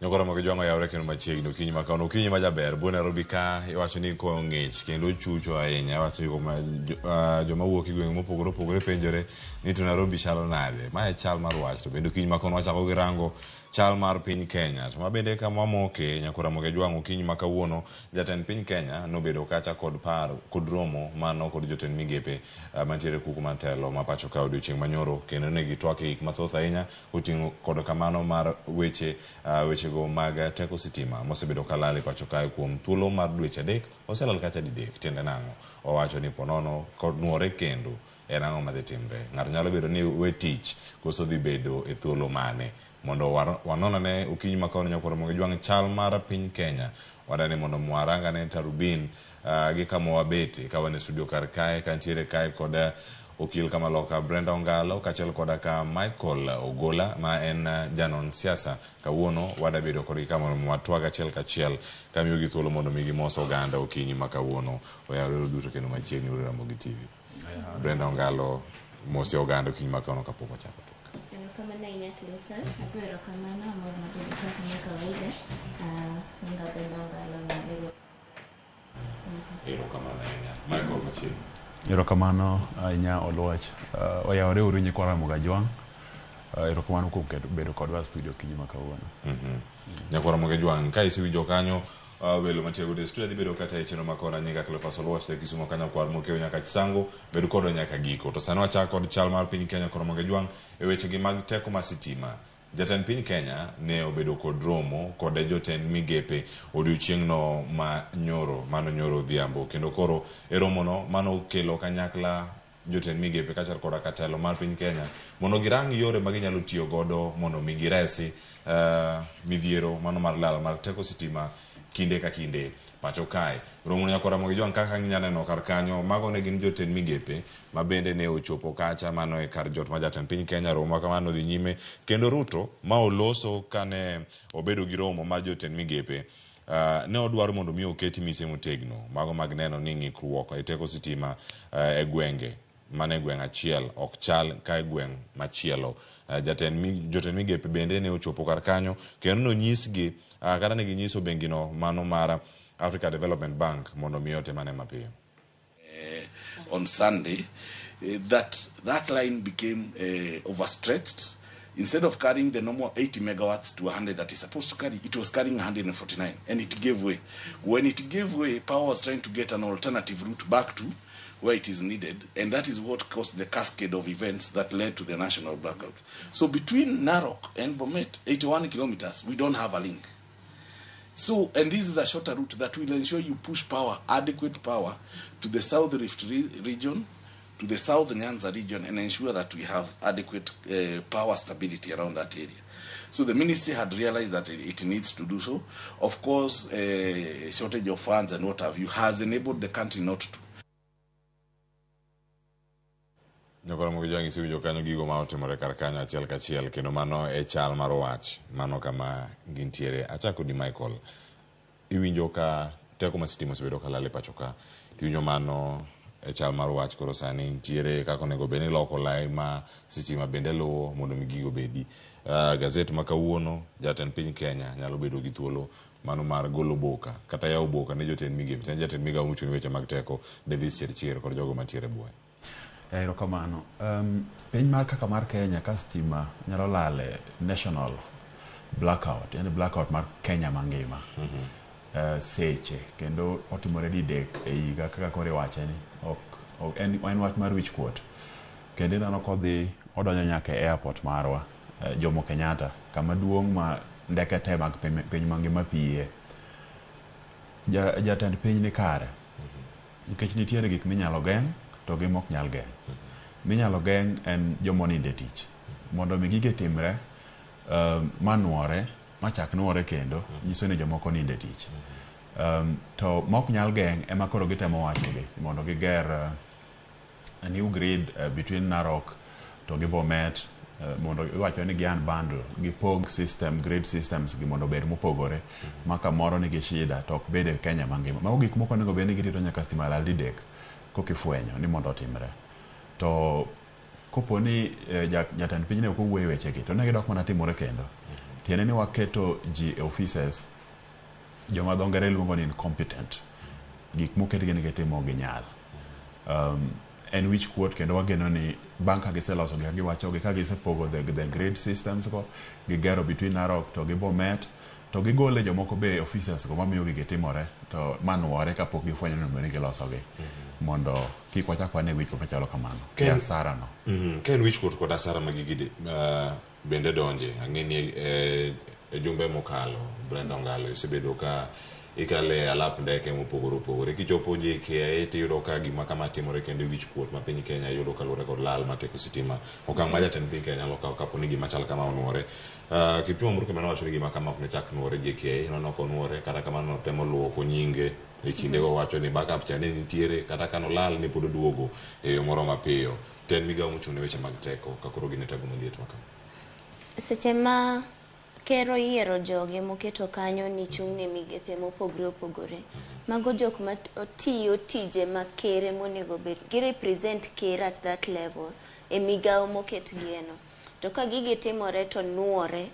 Nyokoro mogi jwang'o yawre kendo machiegni okinyi ma kawuono. Okinyi ma jaber, bwo Nairobi ka iwacho ni koyo ng'ich kendo ochucho ahinya. Iwacho ni joma wuok e gwenge mopogore opogore penjore ni to Nairobi chalo nade. Mae chal mar wach to bende okinyi ma kawuono wachako gi rango chal mar piny Kenya. To ma bende kama wamoke nyakora mogi jwang'o okinyi ma kawuono jatend piny Kenya nobedo kacha kod paro kod romo mano kod jotend migepe mantiere kuku mar telo ma pacho ka odiochieng' manyoro kendo ne gitwak e gik mathoth ahinya koting'o kod kamano mar weche wechego mag teko sitima mosebedo kalal e pacho kae kuom thuolo mar dweche adek oselal kacha didek. Tiende nang'o? Owacho ni ponono konuore kendo en ang'o madhi timre? Ng'ato nyalo bedo ni we tich koso dhi bedo e thuolo mane? Mondo wanon ane okinyi ma kawuono nyakwar Ramogi Jwang' chal mar piny Kenya. Wadani mondo mwarang ane tarubin gi kama wabete ka wan e studio kar kae kantiere kae kod okil kamaloka Brenda Ongalo kaachiel koda ka Michael Ogola ma en janon siasa. Kawuono wadabedo kodgi ka mondo watwag achiel kachiel kamiyogi thuolo mondo mi gimos oganda okinyi ma kawuono. Oyawre duto kendo machiegni uru Ramogi TV. Brenda Ongalo mosi oganda okinyi ma kawuono kapok wachako twak. Erokamano ahinya Cleophas, ago erokamano amor mar bedo ka kama kawaida. Nyinga Brenda Ongalo na Erokamano ahinya. Michael machiegni. Erokamano ahinya Oluoch. Oyawore uru nyikwa Ramogi Ajwang'. Erokamano kuom bedo kodwa e studio okinyi ma kawuono. Nyakwa Ramogi Ajwang', ka isewinjo kanyo welo mantie godo e studio dhi bedo kata e chenro ma kona nyinga Cleophas Oluoch ja Kisumo kanyo kwar mokew nyaka Chisango bed kodwa nyaka giko. To sani wachako kod chal mar piny Kenya kod Ramogi Ajwang' e weche gi mag teko mar sitima. Jatend piny Kenya ne obedo kod romo kod jotend migepe odiochieng'no ma nyoro, mano nyoro odhiambo. Kendo koro e romono mano kelo kanyakla jotend migepe kaachiel koda ka telo mar piny Kenya mondo girang yore ma ginyalo tiyo godo mondo mi giresi midhiero mano mar lal mar teko sitima kinde ka kinde pacho kae. Romo nyakwar Ramogi Jwang' kaka inyalo neno kar kanyo, mago ne gin jotend migepe ma bende ne ochopo kacha mano e kar jot ma jatend piny Kenya. Romo ma kamano nodhi nyime kendo Ruto ma oloso kane obedo gi romo mar jotend migepe ne odwaro mondo mi oket mise motegno mago mag neno ni ng'ikruok e teko sitima e gwenge mana e gweng' achiel ok chal ka e gweng' machielo. Jotend migepe bende ne ochopo kar kanyo kendo nonyisgi kata ne ginyiso bengino mano mar Africa Development Bank mondo mi otim ane mapiyo. On Sunday, that line became overstretched. Instead of carrying the normal 80 megawatts to 100 that it's supposed to carry, it was carrying 149, and it gave way. When it gave way, power was trying to get an alternative route back to where it is needed, and that is what caused the cascade of events that led to the national blackout. So between Narok and Bomet, 81 kilometers, we don't have a link. And this is a shorter route that will ensure you push power, adequate power, to the South Rift region, to the South Nyanza region, and ensure that we have adequate power stability around that area. So the ministry had realized that it needs to do so. Of course, shortage of funds and what have you has enabled the country not to. Nyakoro mogi jwangi siwinjo kanyo gigo ma otimore kar kanyo achiel kachiel kendo mano e chal mar wach mano kama gintiere. Achako di Michael, iwinjo ka teko mar sitima osebedo ka lal e pacho ka, tiwinjo mano e chal mar wach koro sani nitiere kaka onego bed ni iloko lai ma sitima bende luwo mondo mi gigo obedi. Gazet ma kawuono jatend piny Kenya nyalo bedo gi thuolo mano mar golo boka kata yawo boka ne jotend migepe, en jatend migawo mochung' ne weche mag teko Davis Chirchir kod jogo mantiere e bwoye. Erokamano. Piny mar kaka mar Kenya ka stima nyalo lale national blackout, yani blackout mar Kenya mangima. Seche kendo otimore didek e higa kaka koro iwache ni ok en wach mar wich kuot. Kendo ineno kodhi odonjo nyaka e airport marwa Jomo Kenyatta kama duong' ma ndeke te mag piny mangima piye. Jatend piny ni kare. Nikech nitiere gik minyalo geng' to gi mok nyal geng'. Minyalo geng' en joma onindo e tich. Mondo mi gige timre manuore, machak nuore kendo, nyiso ni jomoko onindo e tich. To mok nyal geng' ema koro gitemo wachogi mondo giger a new grid between Narok to gi Bomet, mondo iwacho ni gi unbundle, gipog system, grid systems gi mondo obed mopogore, ma kamoro nigi shida to ok bed e Kenya mangima. Mago gik moko onego bed ni girito nyaka stima lal didek koka ifwenyo ni mondo otimre. To kopo ni jatend piny ne ok owuoyo e wechegi to ne gidok mana timore kendo. Tiende ni waketo ji e offices joma dho ngere luongo ni incompetent. Gik moketgi ni gitimo ok ginyal. En wich kuot kendo wageno ni bang' ka giseloso gik giwacho gi ka gisepogo the grid systems go gigero between Narok to gi Bomet to gigole jomoko be e offices go mamiyo gigi timore to manuore kapok gifwenyo ni onego ni gilosogi mondo kik wachak wane wich kuot machalo kamano gi asara no. Ka en wich kuot kod asara ma gigi bende donje ang'e ni e jumbe mokalo Brenda Ongalo isebedo ka ikale alap ndeke mopogore opogore kichopo JKIA tiyudo ka gima kama timore kendo wich kuot ma piny Kenya yudo kaluwore kod lal mar teko sitima okang' ma jatend piny Kenya nyalo kawo kapo ni gima chal kama onuore. Kipchumba Murkomen nowacho ni gima kama ok ne chak nuore JKIA nono ok onuore kata kamano notemo luoko nyinge e kindego wacho ni backup cha ne nitiere kata ka nolal ne pod oduogo e yo moro mapiyo. Tend migawo mochung' ne weche mag teko ka koro gin e tabu modhiet ma kama. Seche ma ker oyiero joge moketo kanyo ni chung' ne migepe mopogore opogore, mago jok ma tiyo tije ma ker monego bed gi represent ker at that level e migawo moketgieno. To ka gigi timore to nuore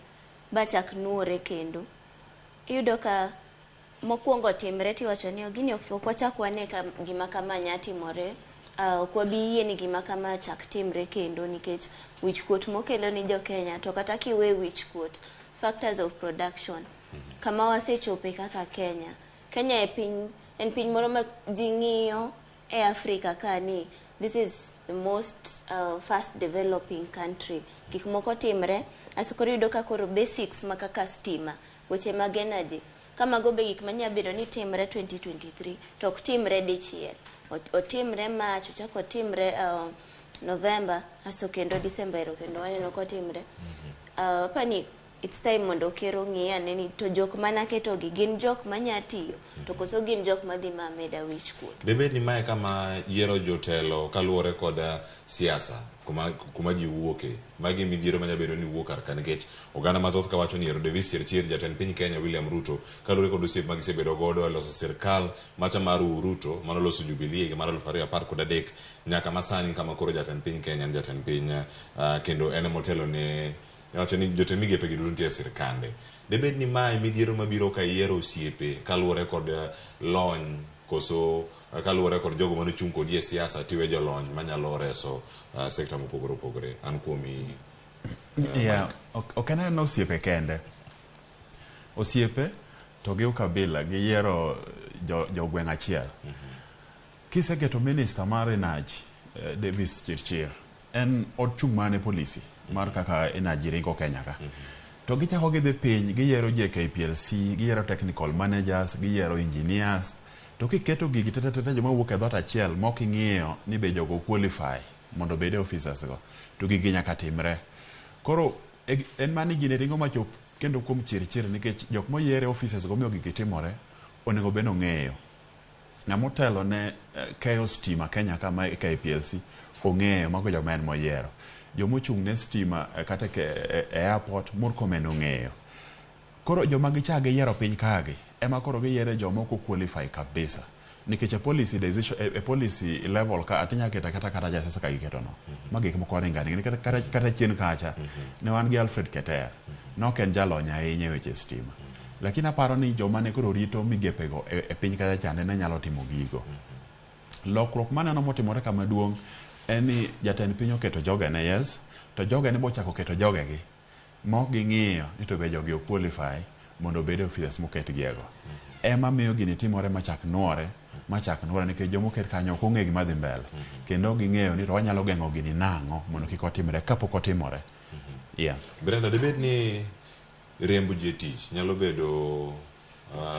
bachak nuore kendo. Iyudo ka mokwongo timre tiwacho ni gini ok wachak wane ka gima kama nya timore, ok wabi yie ni gima kama chak timre kendo nikech wich kuot mokelo ni jo Kenya to kata kiwe wich kuot factors of production kama wasechope kaka Kenya. Kenya e piny en piny moro ma ji ng'iyo e Africa ka ni this is the most fast developing country. Gik moko timre aso koro iyudo ka koro basics ma kaka stima, weche mag energy ka mago be gik manya bedo ni timre 2023 to ok timre dichiel. Otimre March, ochak otimre November, asto kendo December ero kendo waneno kotimre. Apani it's time mondo ker ong'i ane ni to jok manaketogi gin jok manya tiyo to koso gin jok madhi ma meda wich kuot. Debed ni mae kama yiero jotelo kaluwore kod siasa kuma ji wuoke magi midhiero manya bedo ni wuok kar ka nikech oganda mathoth kawacho ni yiero Davis Chirchir jatend piny Kenya William Ruto kaluwore kod osiep ma gisebedo godo e loso sirkal macha mar Ruto manoloso Jubilee higa mar 2013 nyaka masani kama koro jatend piny Kenya en jatend piny kendo en emotelo ne wacho ni jotend migepe gi duto nitie e sirkande. Debed ni mae midhiero mabiro ka yiero osiepe kaluwore kod lony koso kaluwore kod jogo manochung' kodi e siasa tiwe jolony manyalo reso sekta mopogore opogore. An kuomi Yeah, ok en osiepe kende. Osiepe to gi ukabila giyiero jogweng' achiel. Kiseketo minister mar energy Davis Chirchir en ochung' mana ne policy mar kaka energy ringo Kenya ka. To gichako gidhi piny giyiero JKPLC, giyiero technical managers, giyiero engineers. To kiketo gigi tete tete joma wuok e dhoot achiel mok ing'iyo ni be jogo qualify mondo obed e officers go to gigi nyaka timre. Koro en mana ni gini ringo machop kendo kuom Chirchir nikech jok moyier e offices go miyo gigi timore onego bed ni ong'eyo. Ng'ama otelo ne keyo stima Kenya ka ma KPLC ong'eyo mago joma en moyiero. Joma ochung' ne stima kata e airport Murkomen ong'eyo. Koro joma gichak giyiero piny kagi ema koro giyiero joma ok qualify kabisa. Nikech e policy decision e policy level ka atinya keta kata jasiasa ka giketo no. Ma gik moko ringo aringa nikech kata chien kacha ne wan gi Alfred Keter. Ne ok en jalony ahinya e weche stima. Lakini aparo ni joma ne koro rito migepego e piny kacha chande ne nyalo timo gigo. Lokruok maneno motimore kama duong' en ni jatend piny oketo jogene yes, to jogene bochako keto jogegi mok ging'iyo ni to be jogi o qualify mondo obed e offices moketgiego. Ema miyo gini timore machak nuore nikech jomoket kanyo ok ong'e gima dhi mbele. Kendo ok ging'eyo ni to wanyalo geng'o gini nang'o mondo kik otimre kapok otimore. Yeah. Brenda, debed ni riembo ji e tich nyalo bedo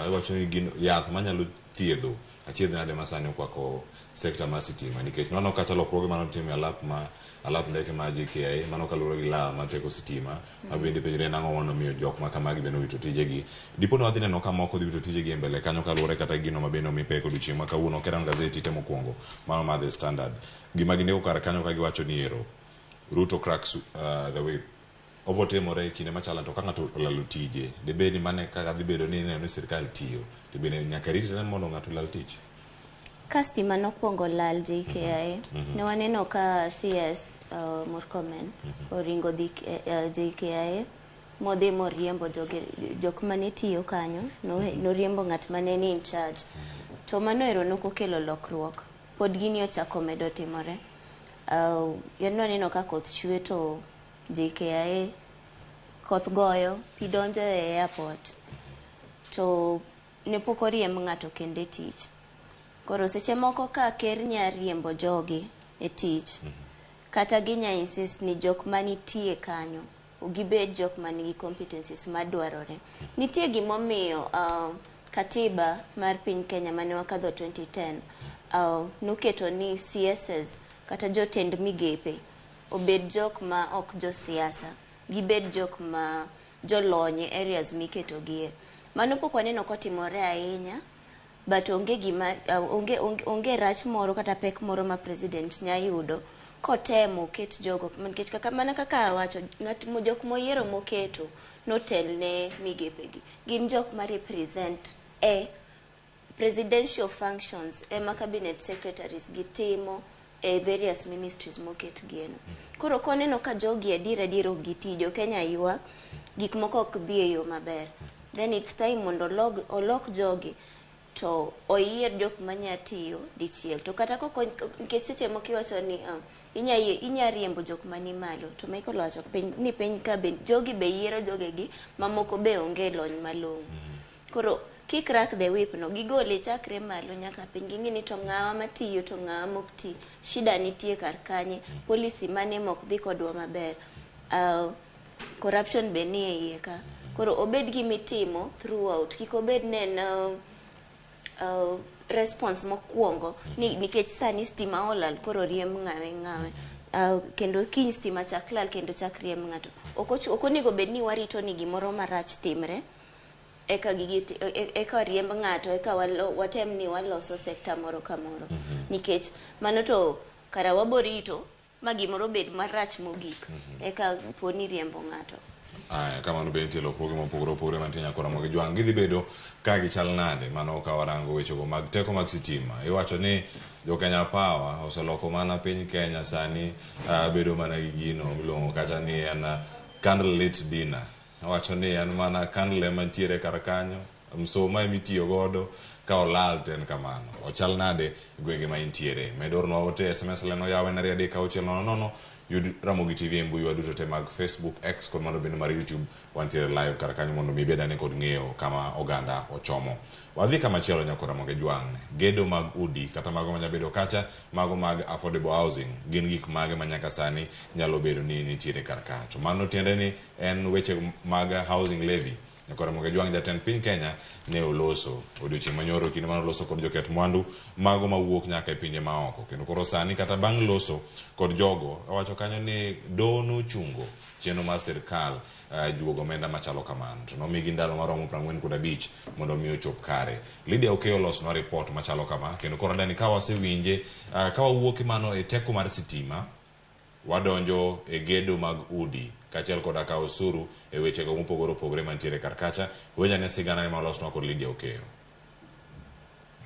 iwacho ni gin yath manyalo thiedho achiedh nade ma sani okwako sekta mar sitima nikech mano kata lokruoge manotim e alap ndeke mar JKIA mano kaluwore gi lal mar teko sitima ma bende penjore nang'o manomiyo jok ma kamagi bende owito tijegi. Dipo ni wadhi neno ka moko dhi wito tijegi e mbele kanyo kaluwore kata gi gino ma bende omi pek odiochieng' ma kawuono. Keran gazeti te mokwongo mano mar The Standard. Gima gindiko kar kanyo ka giwacho ni ero Ruto cracks the whip. Obo timore e kinde machalo to ka ng'ato olalo tije dibed ni mane kaka dhi bedo ni ineno ni sirkal tiyo to bende nyaka ritre mondo ng'ato olal tich. Ka stima nokwongo lal JKIA, ne waneno ka CS Murkomen oringo dhi JKIA Modhi moriembo joge, jok mane tiyo kanyo, noriembo ng'at mane ni in charge. To mano ero nokokelo lokruok. Pod gini ochako medo timore. Yan waneno ka koth chwe to JKIA koth goyo, pi donjo e airport. To ne pok oriemb ng'ato kendo e tich. Koro seche moko ka ker nya riembo jogi e tich, kata ginya insist ni jok manitie kanyo gibed jok manigi competencies madwarore. Nitie gimomiyo katiba mar piny Kenya mane wakadho 2010 noketo ni CSs kata jotend migepe obed jok ma ok josiasa, gibed jok ma jolony e areas miketogie. Mano pok waneno kotimore ahinya, but onge gima onge, onge, onge rach moro kata pek moro ma president nya yudo kotemo ket jogo nikech kaka mana kaka awacho ng'at mo jok moyiero moketo notel ne migepegi gin jok ma represent e presidential functions ema cabinet secretaries gi timo e various ministries moketgie no. Koro koneno ka jogi adier adier ok giti, jo Kenya ywak, gik moko ok dhi e yo maber. Then it's time mondo olok jogi to oyier jok manya tiyo dichiel. To kata koko nikech seche moko iwacho ni inya riembo jok mani malo to Michael owacho piny, ni piny ka be jogi be yiero jogegi mamoko be onge lony malong'o. Koro kik crack the whip no gigole chakre malo nyaka piny ging'i ni to ng'awa matiyo to ng'awa mok ti shida nitie kar kanye policy mane mok dhi kodwa maber corruption be nie iye ka koro obed gimitimo throughout kik obed ne en response mokwongo ni nikech sani stima olal koro riemb ng'awe ng'awe kendo kiny stima chak lal kendo chak riemb ng'ato ok onego bed ni warito ni gimoro marach timre eka gigi eka riemb ng'ato eka watem ni waloso sekta moro ka moro nikech mano to kara waborito ma gimoro bed marach mogik eka poni riembo ng'ato. Aya, kamano be nitie lokruoge mopogore opogore mantie nyaka Ramogi Jwang'. Gidhi bedo ka gichal nade? Mano ka warango wechego mag teko mag sitima. Iwacho ni jo Kenya Power oseloko mana piny Kenya sani bedo mana gi gino miluongo kacha ni en candle lit dinner. Iwacho ni en mana candle ema nitiere kar kanyo, msuma ema itiyo godo, ka olal to en kamano. Ochal nade gwenge ma intiere? Med ornwa ote SMS line oyaw en 2 3 6 0 0. Yud Ramogi TV e mbui wa duto te mag Facebook, X kod mano bende mar YouTube. Wantiere live kar kanyo mondo mi ibed ane kod ng'eyo kama oganda ochomo. Wadhi kama chielo nyako Ramogi Jwang'. Gedo mag udi kata mago manya bedo kacha, mago mag affordable housing gin gik mage ma nyaka sani nyalo bedo ni nitiere kar ka. To mano tiende ni en weche mag housing levy. Nyako Ramogi Jwang' jatend piny Kenya ne oloso odiochieng' manyoro kinde mane oloso kod joket mwandu mago mawuok nyaka e pinje maoko. Kendo koro sani kata bang' loso kod jogo, owacho kanyo ni doho nochungo chenro mar sirkal juogo omenda machalo kamano. To nomigi ndalo maromo 45 mondo mi ochop kare. Lydia Okeyo olosonwa report machalo kama, kendo koro adani ka wasewinje, ka wawuok mano e teko mar sitima, wadonjo e gedo mag udi kaachiel koda ka osuru e wechego mopogore opogore mantiere kar kacha. Winj ane sigana ma olosnwa kod Lydia Okeyo.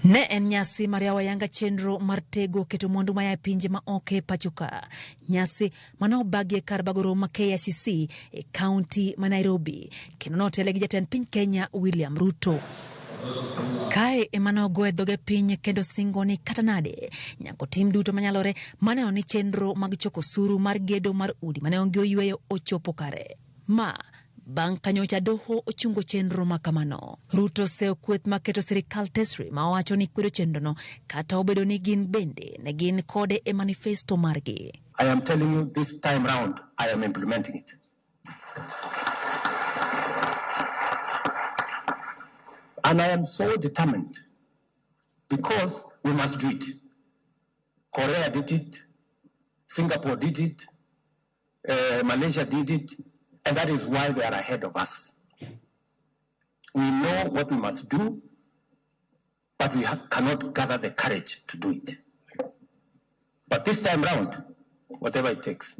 Ne en nyasi mar yawo ayanga chenro mar tego keto mwandu maya e pinje ma oko e pacho ka. Nyasi mane obagi e kar bago romo ma KICC e kaunti ma Nairobi kendo notele gi jatend piny Kenya William Ruto. Kae ema ne ogoye dhoge piny kendo singo ni kata nade nyaka otim duto manyalore maneno ni chenro mag choko osuru mar gedo mar udi mane onge oyweyo ochopo kare. Ma bang' ka nyocha doho ochungo chenro ma kamano. Ruto oseyo kweth maketo sirikal tesre ma owacho ni kwedo chenrono kata obedo ni gin bende ne gin kode e manifesto margi. I am telling you this time round, I am implementing it. And I am so determined because we must do it. Korea did it, Singapore did it, Malaysia did it, and that is why they are ahead of us. We know what we must do, but we cannot gather the courage to do it. But this time round, whatever it takes,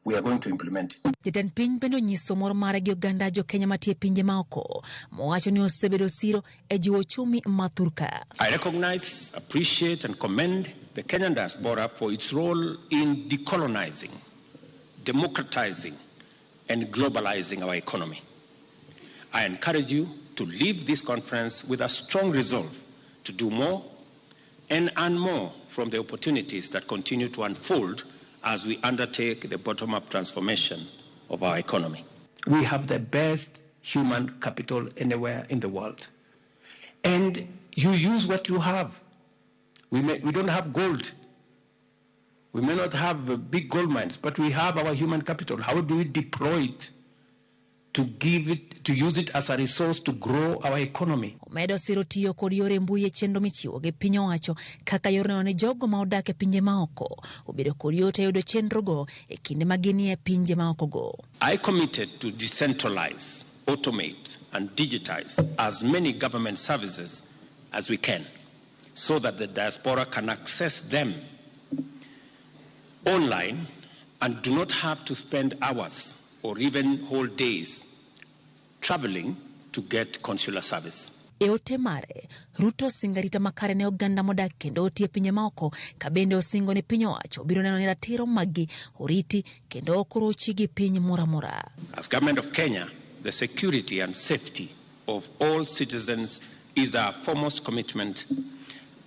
we are going to implement it. Jatend piny bende onyiso mor mare gi oganda jo Kenya matie pinje maoko, mowacho ni osebedo siro e jiwo uchumi ma thurka. I recognize, appreciate and commend the Kenyan diaspora for its role in decolonizing, democratizing and globalizing our economy. I encourage you to leave this conference with a strong resolve to do more and earn more from the opportunities that continue to unfold as we undertake the bottom-up transformation of our economy. We have the best human capital anywhere in the world. And you use what you have. We don't have gold. We may not have big gold mines, but we have our human capital. How do we deploy it to give it, to use it as a resource to grow our economy? Omedo siro tiyo kod yore mbui e chenro michiwo gi piny owacho kaka yor neno ne jogo ma odak e pinje maoko obedo kod yot e yudo chenrogo e kinde ma ginie pinje maokogo. I committed to decentralize, automate and digitize as many government services as we can so that the diaspora can access them online and do not have to spend hours or even whole days traveling to get consular service. E ote mare, Ruto osingo arita makare ne oganda modak kendo otiyo e pinje maoko ka bende osingo ni piny owacho biro neno ni ratiro maggi oriti kendo ok orochi gi piny moro amora. As government of Kenya, the security and safety of all citizens is our foremost commitment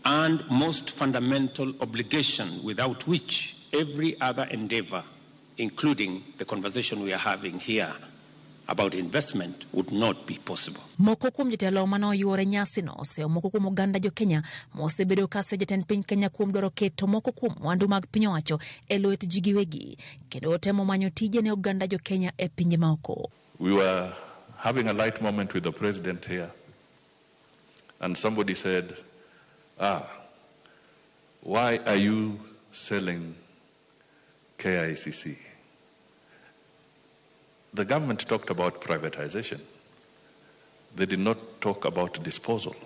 and most fundamental obligation, without which every other endeavor, including the conversation we are having here about investment, would not be possible. Moko kuom jotelo mane oyuore nyasino oseyo moko kuom oganda jo Kenya mosebedo ka jatend piny Kenya kuom dwaro keto moko kuom mwandu mag piny owacho e lwet ji giwegi kendo temo manyo tije ne oganda jo Kenya e pinje maoko. We were having a light moment with the president here, and somebody said, why are you selling KICC? The government talked about privatization. They did not talk about disposal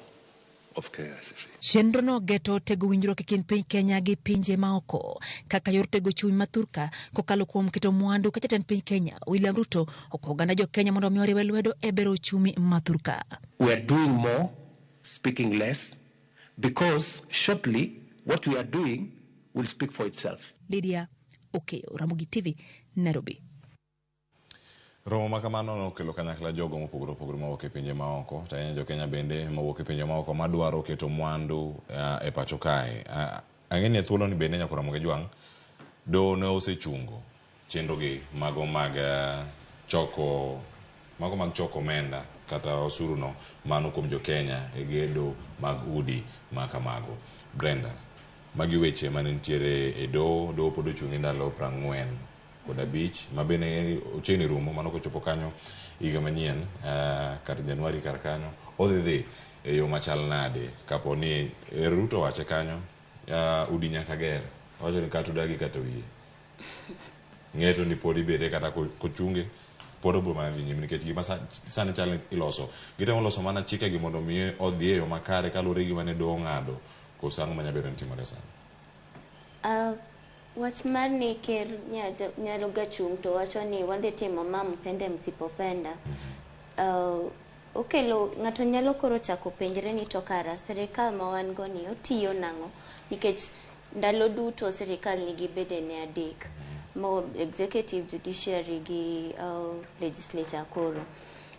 of KICC. Chenro no geto tego winjruok e kind piny Kenya gi pinje maoko kaka yor tego chuny mathurka kokalo kuom keto mwandu ka jatend piny Kenya William Ruto okwayo oganda jo Kenya mondo omi oriwe lwedo e bero uchumi mathurka. We are doing more, speaking less, because shortly what we are doing will speak for itself. Lydia Okeyo, Ramogi TV, Nairobi. Romo ma kamano nokelo kanyakla jogo mopogore opogore mawuok e pinje maoko, to ahinya jo Kenya bende mawuok e pinje maoko madwaro keto mwandu e pacho kae. Ang'e ni e thuolo ni bende nyaka Ramogi Jwang' doho ne osechungo chenrogi mago mag choko omenda kata osuru no mano kuom jo Kenya e gedo mag udi ma kamago. Brenda, magi weche mane nitiere e doho, doho pod ochung' e ndalo 45 ma bende ochiegni rumo mano kochopo kanyo higa manyien kata Januari kar kanyo odhi dhi e yo machal nade kapo ni Ruto wache kanyo udi nyaka ger owacho ni kata udagi kata wiye ng'eto ni pod ibede kata kochunge pod obiro mana dhi nyime nikech gima sani chal iloso gitemo loso mana chikegi mondo mi odhi e yo makare kaluwore gi gima ne doho ong'ado koso ang'o manyalo bedo ni timore sani. Wach mar ni ker nyalo ga chung' to wacho ni wadhi timo ma mpende msipopenda. Okelo ng'ato nyalo koro chako penjre ni to kara sirikal ma wan go ni otiyo nang'o, nikech ndalo duto sirikal nigi bedene adek mo executive, judiciary gi legislature koro.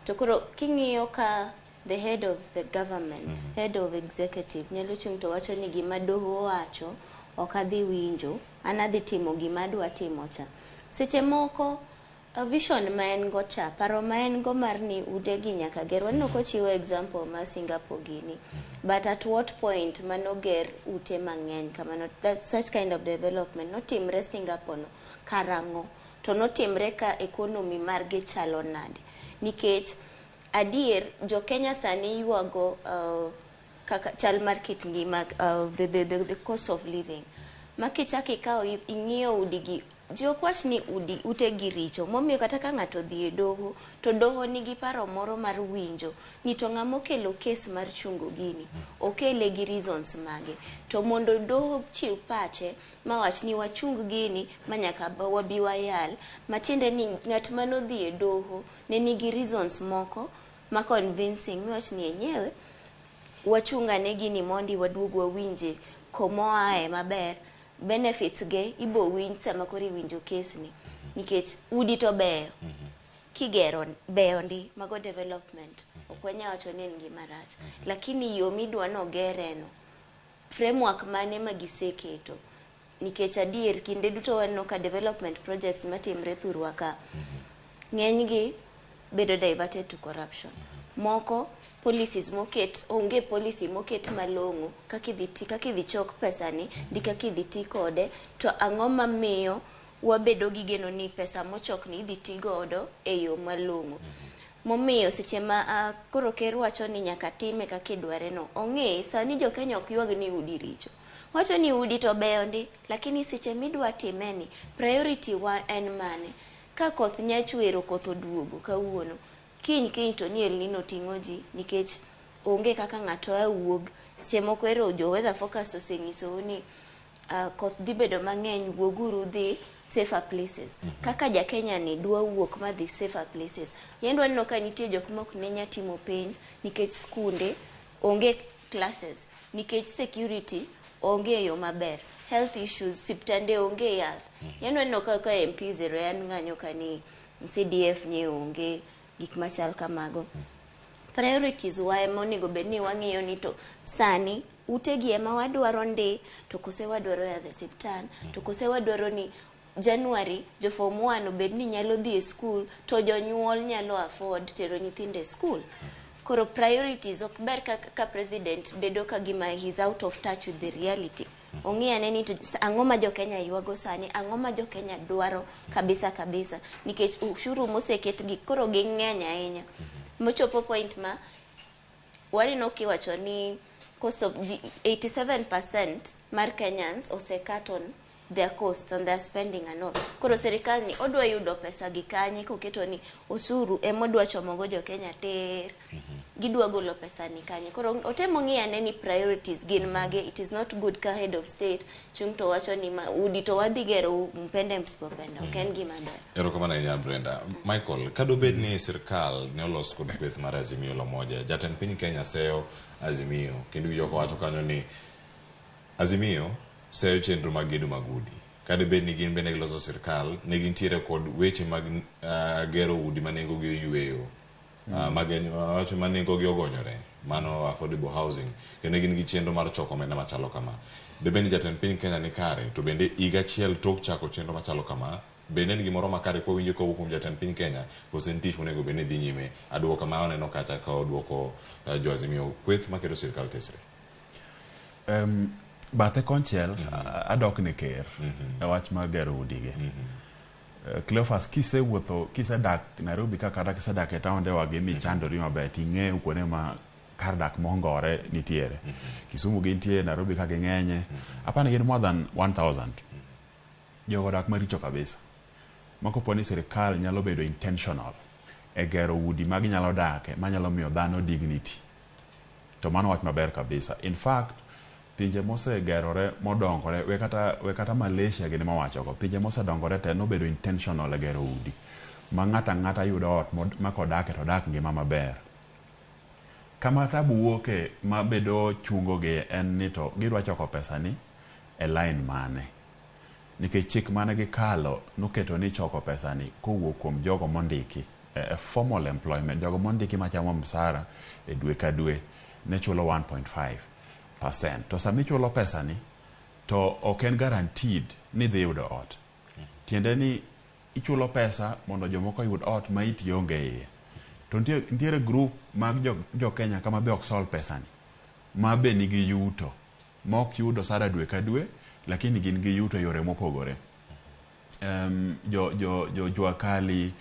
To koro king'iyo ka the head of the government, head of executive nyalo chung' to wacho ni gima doho owacho ok adhi winjo, an adhi timo gima adwa timo cha. Seche moko vision ma en go cha, paro ma en go mar ni utegi nyaka ger. Waneno kochiwo example mar Singapore gini, but at what point manoger ute mang'eny kamano, that such kind of development notimre Singapore no karang'o, to notimre ka economy margi chalo nade? Nikech adier jo Kenya sani ywago kaka chal mar kit ngima, the cost of living. Ma kichako ikawo ing'iyo udigi, ji ok wach ni utegi richo, momiyo kata ka ng'ato odhi e doho to doho nigi paro moro mar winjo ni to ng'ama okelo kes mar chungo gini okele gi reasons mage, to mondo doho chiw pache mawach ni wachung gini ma nyaka wabi wayal, matiende ni ng'at manodhi e doho ne nigi reasons moko ma convincing miwach ni enyewe wachungane gini mondi waduog wawinje komoae maber, benefits ge ibo winj sama koro iwinjo kes ni, nikech udi to beyo. Kigero beyo ndi, mago development. Ok wanya wacho ni en gima rach. Lakini yo midwa nogereno, framework mane ma giseketo? Nikech adier kinde duto waneno ka development projects matimre thurwa ka, ng'enygi bedo diverted to corruption. Moko policies moket, onge policy moket malong'o kaka idhi ti, kaka idhi chok pesani, ndi kaka idhi ti kode, to ang'o mamiyo wabedo gi geno ni pesa mochok ni idhi ti godo e yo malong'o. Momiyo seche ma koro ker wacho ni nyaka time kaka idware no, ong'e sani jo Kenya ok ywag ni udi richo. Wacho ni udi to beyo ndi, lakini seche midwa time ni, priority wa en mane? Ka koth nya chwero, koth oduogo kawuono, kiny kiny to ni El Nino ting'o ji nikech onge kaka ng'ato a wuog. Seche moko ero jo weather forecast osenyisou ni koth dhi bedo mang'eny, wuoguru dhi safer places. Kaka ja Kenya ni dwa wuok madhi safer places. Yendo waneno ka nitie jok mok ne nya timo penj nikech skunde onge classes, nikech security onge e yo maber, health issues, siptande onge yath. Yendo waneno ka MP zero yan ng'anyo ka ni CDF nye onge, gik machal kamago. Priorities wa ema onego bed ni wang'iyo ni to sani utegi ema wadwaro ndi, to kose wadwaro yadh e siptal, to kose wadwaro ni January jo form 1 obed ni nyalo dhi e school, to jonyuol nyalo afford tero nyithindo e school. Koro priorities ok ber ka president bedo ka gima he's out of touch with the reality. Ong'i ane ni to ang'o ma jo Kenya ywago sani, ang'o ma jo Kenya dwaro kabisa kabisa, nikech ushuru moseket gi koro ging'eny ahinya. Mochopo point ma waneno kiwacho ni cost of 87% mar Kenyans ose cut on their costs and their spending and all. Koro sirikal ni odwa yudo pesa gi kanye koketo ni osuru ema odwa chomogo jo Kenya ter. Gidwa golo pesa ni kanye. Koro otemo ng'iyo ane ni priorities gin mage. It is not good ka head of state chung' to wacho ni ma, udi to wadhi gero mpende msipopenda. Ok en gima ber. Erokamano ahinya Brenda. Michael, ka dobed ni sirkal ne olos kod kweth mar Azimio la Umoja, jatend piny Kenya seyo Azimio, kendo winjo kowacho kanyo ni Azimio seyo chenro mag gedo mag udi. Ka debed ni gin bende giloso sirkal, ne gintiere kod weche mag gero udi ma nengogi oyweyo, mag wacho ma nengogi ogonyore, mano affordable housing, kendo gin gi chenro mar choko omenda machalo kama. Debed ni jatend piny Kenya ni kare, to bende higa achiel tok chako chenro machalo kama, bende en gimoro makare kwawinjo kowuok kuom jatend piny Kenya, koso en tich monego bed ni dhi nyime? Aduoko kama waneno kacha ka oduoko jo Azimio kweth maketo sirkal tesre. Bathe konchiel adok ne ker e wach mar gero udigi. Cleophas, kisewuotho, kisedak Nairobi ka kata kisedak e taonde wagi michandori maber, ting'eyo kuonde ma kar dak mongore nitiere. Kisumu gintie, Nairobi ka ging'enye. Apani gin more than 1000. Jogo dak maricho kabisa. Ma kopo ni sirikal nyalo bedo intentional e gero udi ma ginyalo dake, manyalo miyo dhano dignity. To mano wach maber kabisa. In fact, pinje mosegerore modongore, we kata Malaysia gini mawachogo, pinje mosedongore te nobedo intentional e gero udi. Ma ng'ato ang'ata yudo ot ma kodake to odak ngima maber. Kama tabu wuoke mabedo chungo gi en ni to gidwa choko pesa ni e line mane. Nikech chik mane gikalo noketo ni choko pesa ni kowuok kuom jogo mondiki e formal employment, jogo mondiki machamo msara e dwe ka dwe ne chulo 1.5%. To sama ichulo pesa ni to ok en guaranteed ni dhi yudo ot. Tiende ni ichulo pesa mondo jomoko oyud ot ma iti onge iye. To nitiere group mag jo Kenya kama be ok sol pesa ni, ma be nigi yuto, ma ok yudo osara dwe ka dwe, lakini gin gi yuto e yore mopogore. Jo jua kali,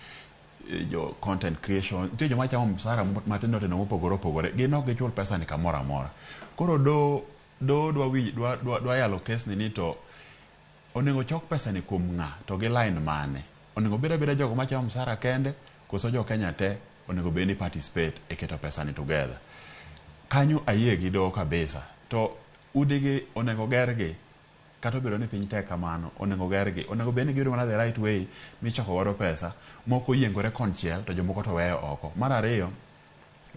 jo content creation, nitie joma chamo msara matindo tindo mopogore opogore, gin ok gichul pesa ni kamoro amora. Koro do dwa yalo kes ni to onego chok pesa ni kuom ng'a to gi line mane? Onego bed abeda jogo machamo msara kende, koso jo Kenya te onego bed ni participate e keto pesa ni together. Kanyo ayie gi doho kabisa. To udigi onego gergi, kata obedo ni piny tek kamano, onego gergi. Onego bed ni giyudo mana the right way michoko godo pesa, moko oyiengore konchiel to jomoko to weyo oko. Mar ariyo,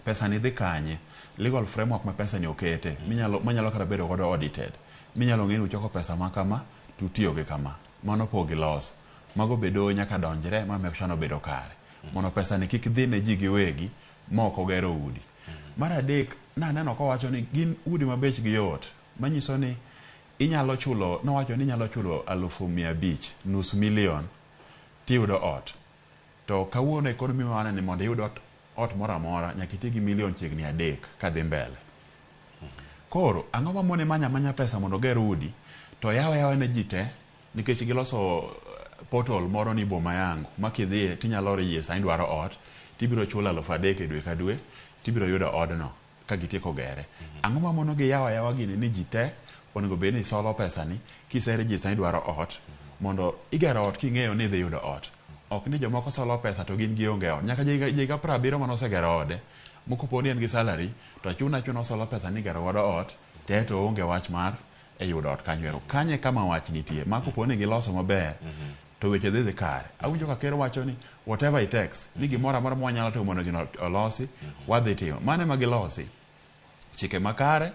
pesa ni dhi kanye? Legal framework ma pesa ni okete, manyalo kata bedo godo audited. Minyalo ng'e ni uchoko pesa ma kama, to utiyo gi kama. Mano pok giloso. Mago bedo nyaka donjre ma make sure ni obedo kare. Mondo pesa ni kik dhi ne ji giwegi ma ok ogero udi. Mar adek, naneno kowacho ni gin udi ma bechgi yot, manyiso ni inyalo chulo, nowacho ni inyalo chulo 500,000, nus milion, tiyudo ot. To kawuono economy ma waneno ni mondo iyud ot, ot moro amora nyaka iti gi milion chiegni 3 kadhi mbele. Koro, ang'o mamone manyo amanya pesa mondo oger udi, to yawe yawa ne ji te, nikech giloso portal moro ni Boma Yangu, ma kidhiye tinyalo register ni idwaro ot, tibiro chulo 3,000 e dwe ka dwe, tibiro yudo odno ka gitieko gere. Ang'o mamono gi yawo ayawa gini ni ji te onego bed ni solo pesa ni kise register ni idwaro ot, mondo igero ot king'eyo ni idhi yudo ot. Ok ni jomoko solo pesa to gin gionge ot. Nyaka higa 70 manosegero ode, mokopo ni en gi salary, to chuna achuna osolo pesa ni igero godo ot, te to onge wach mar e yudo ot kanyo ero. Kanyo e kama wach nitie. Ma kopo ni giloso maber, to weche dhi dhi kare. Awinjo ka ker wacho ni whatever it takes, ni gimoro amora ma wanyalo timo mondo gino olosi, wadhi timo. Mano ema gilosi. Chike makare,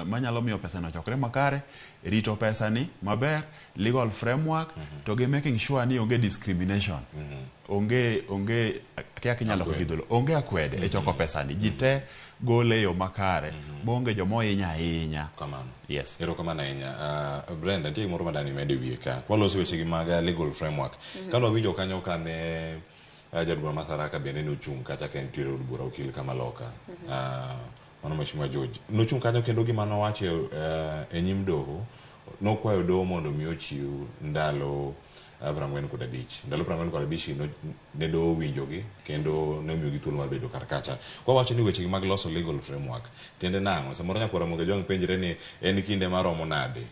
manyalo miyo pesa no ochokre makare, rito pesa ni maber, legal framework, to gi making sure ni onge discrimination. Onge, akia kinyalo loko gi dholuo, onge akwede e choko pesa ni. Ji te gole e yo makare, maonge joma ohinyo ahinya. Kamano. Yes. Erokamano ahinya. Brenda, nitie gimoro madani med e wiye ka. Kwaloso weche gi mag legal framework. Kane wawinjo kanyo kane jaod bura ma Tharaka bende nochung' kacha ka entiere od bura okil kamaloka. Mano Mheshimiwa George. Nochung' kanyo kendo gima nowacho e nyim doho, nokwayo doho mondo mi ochiw ndalo 45. Ndalo 45 ne doho owinjogi kendo ne omiyogi thuolo mar bedo kar kacha. Kwawacho ni weche gi mag loso legal framework, tiende nang'o? Samoro nyakwara Ramogi Ojwang' penjre ni en kinde maromo nade?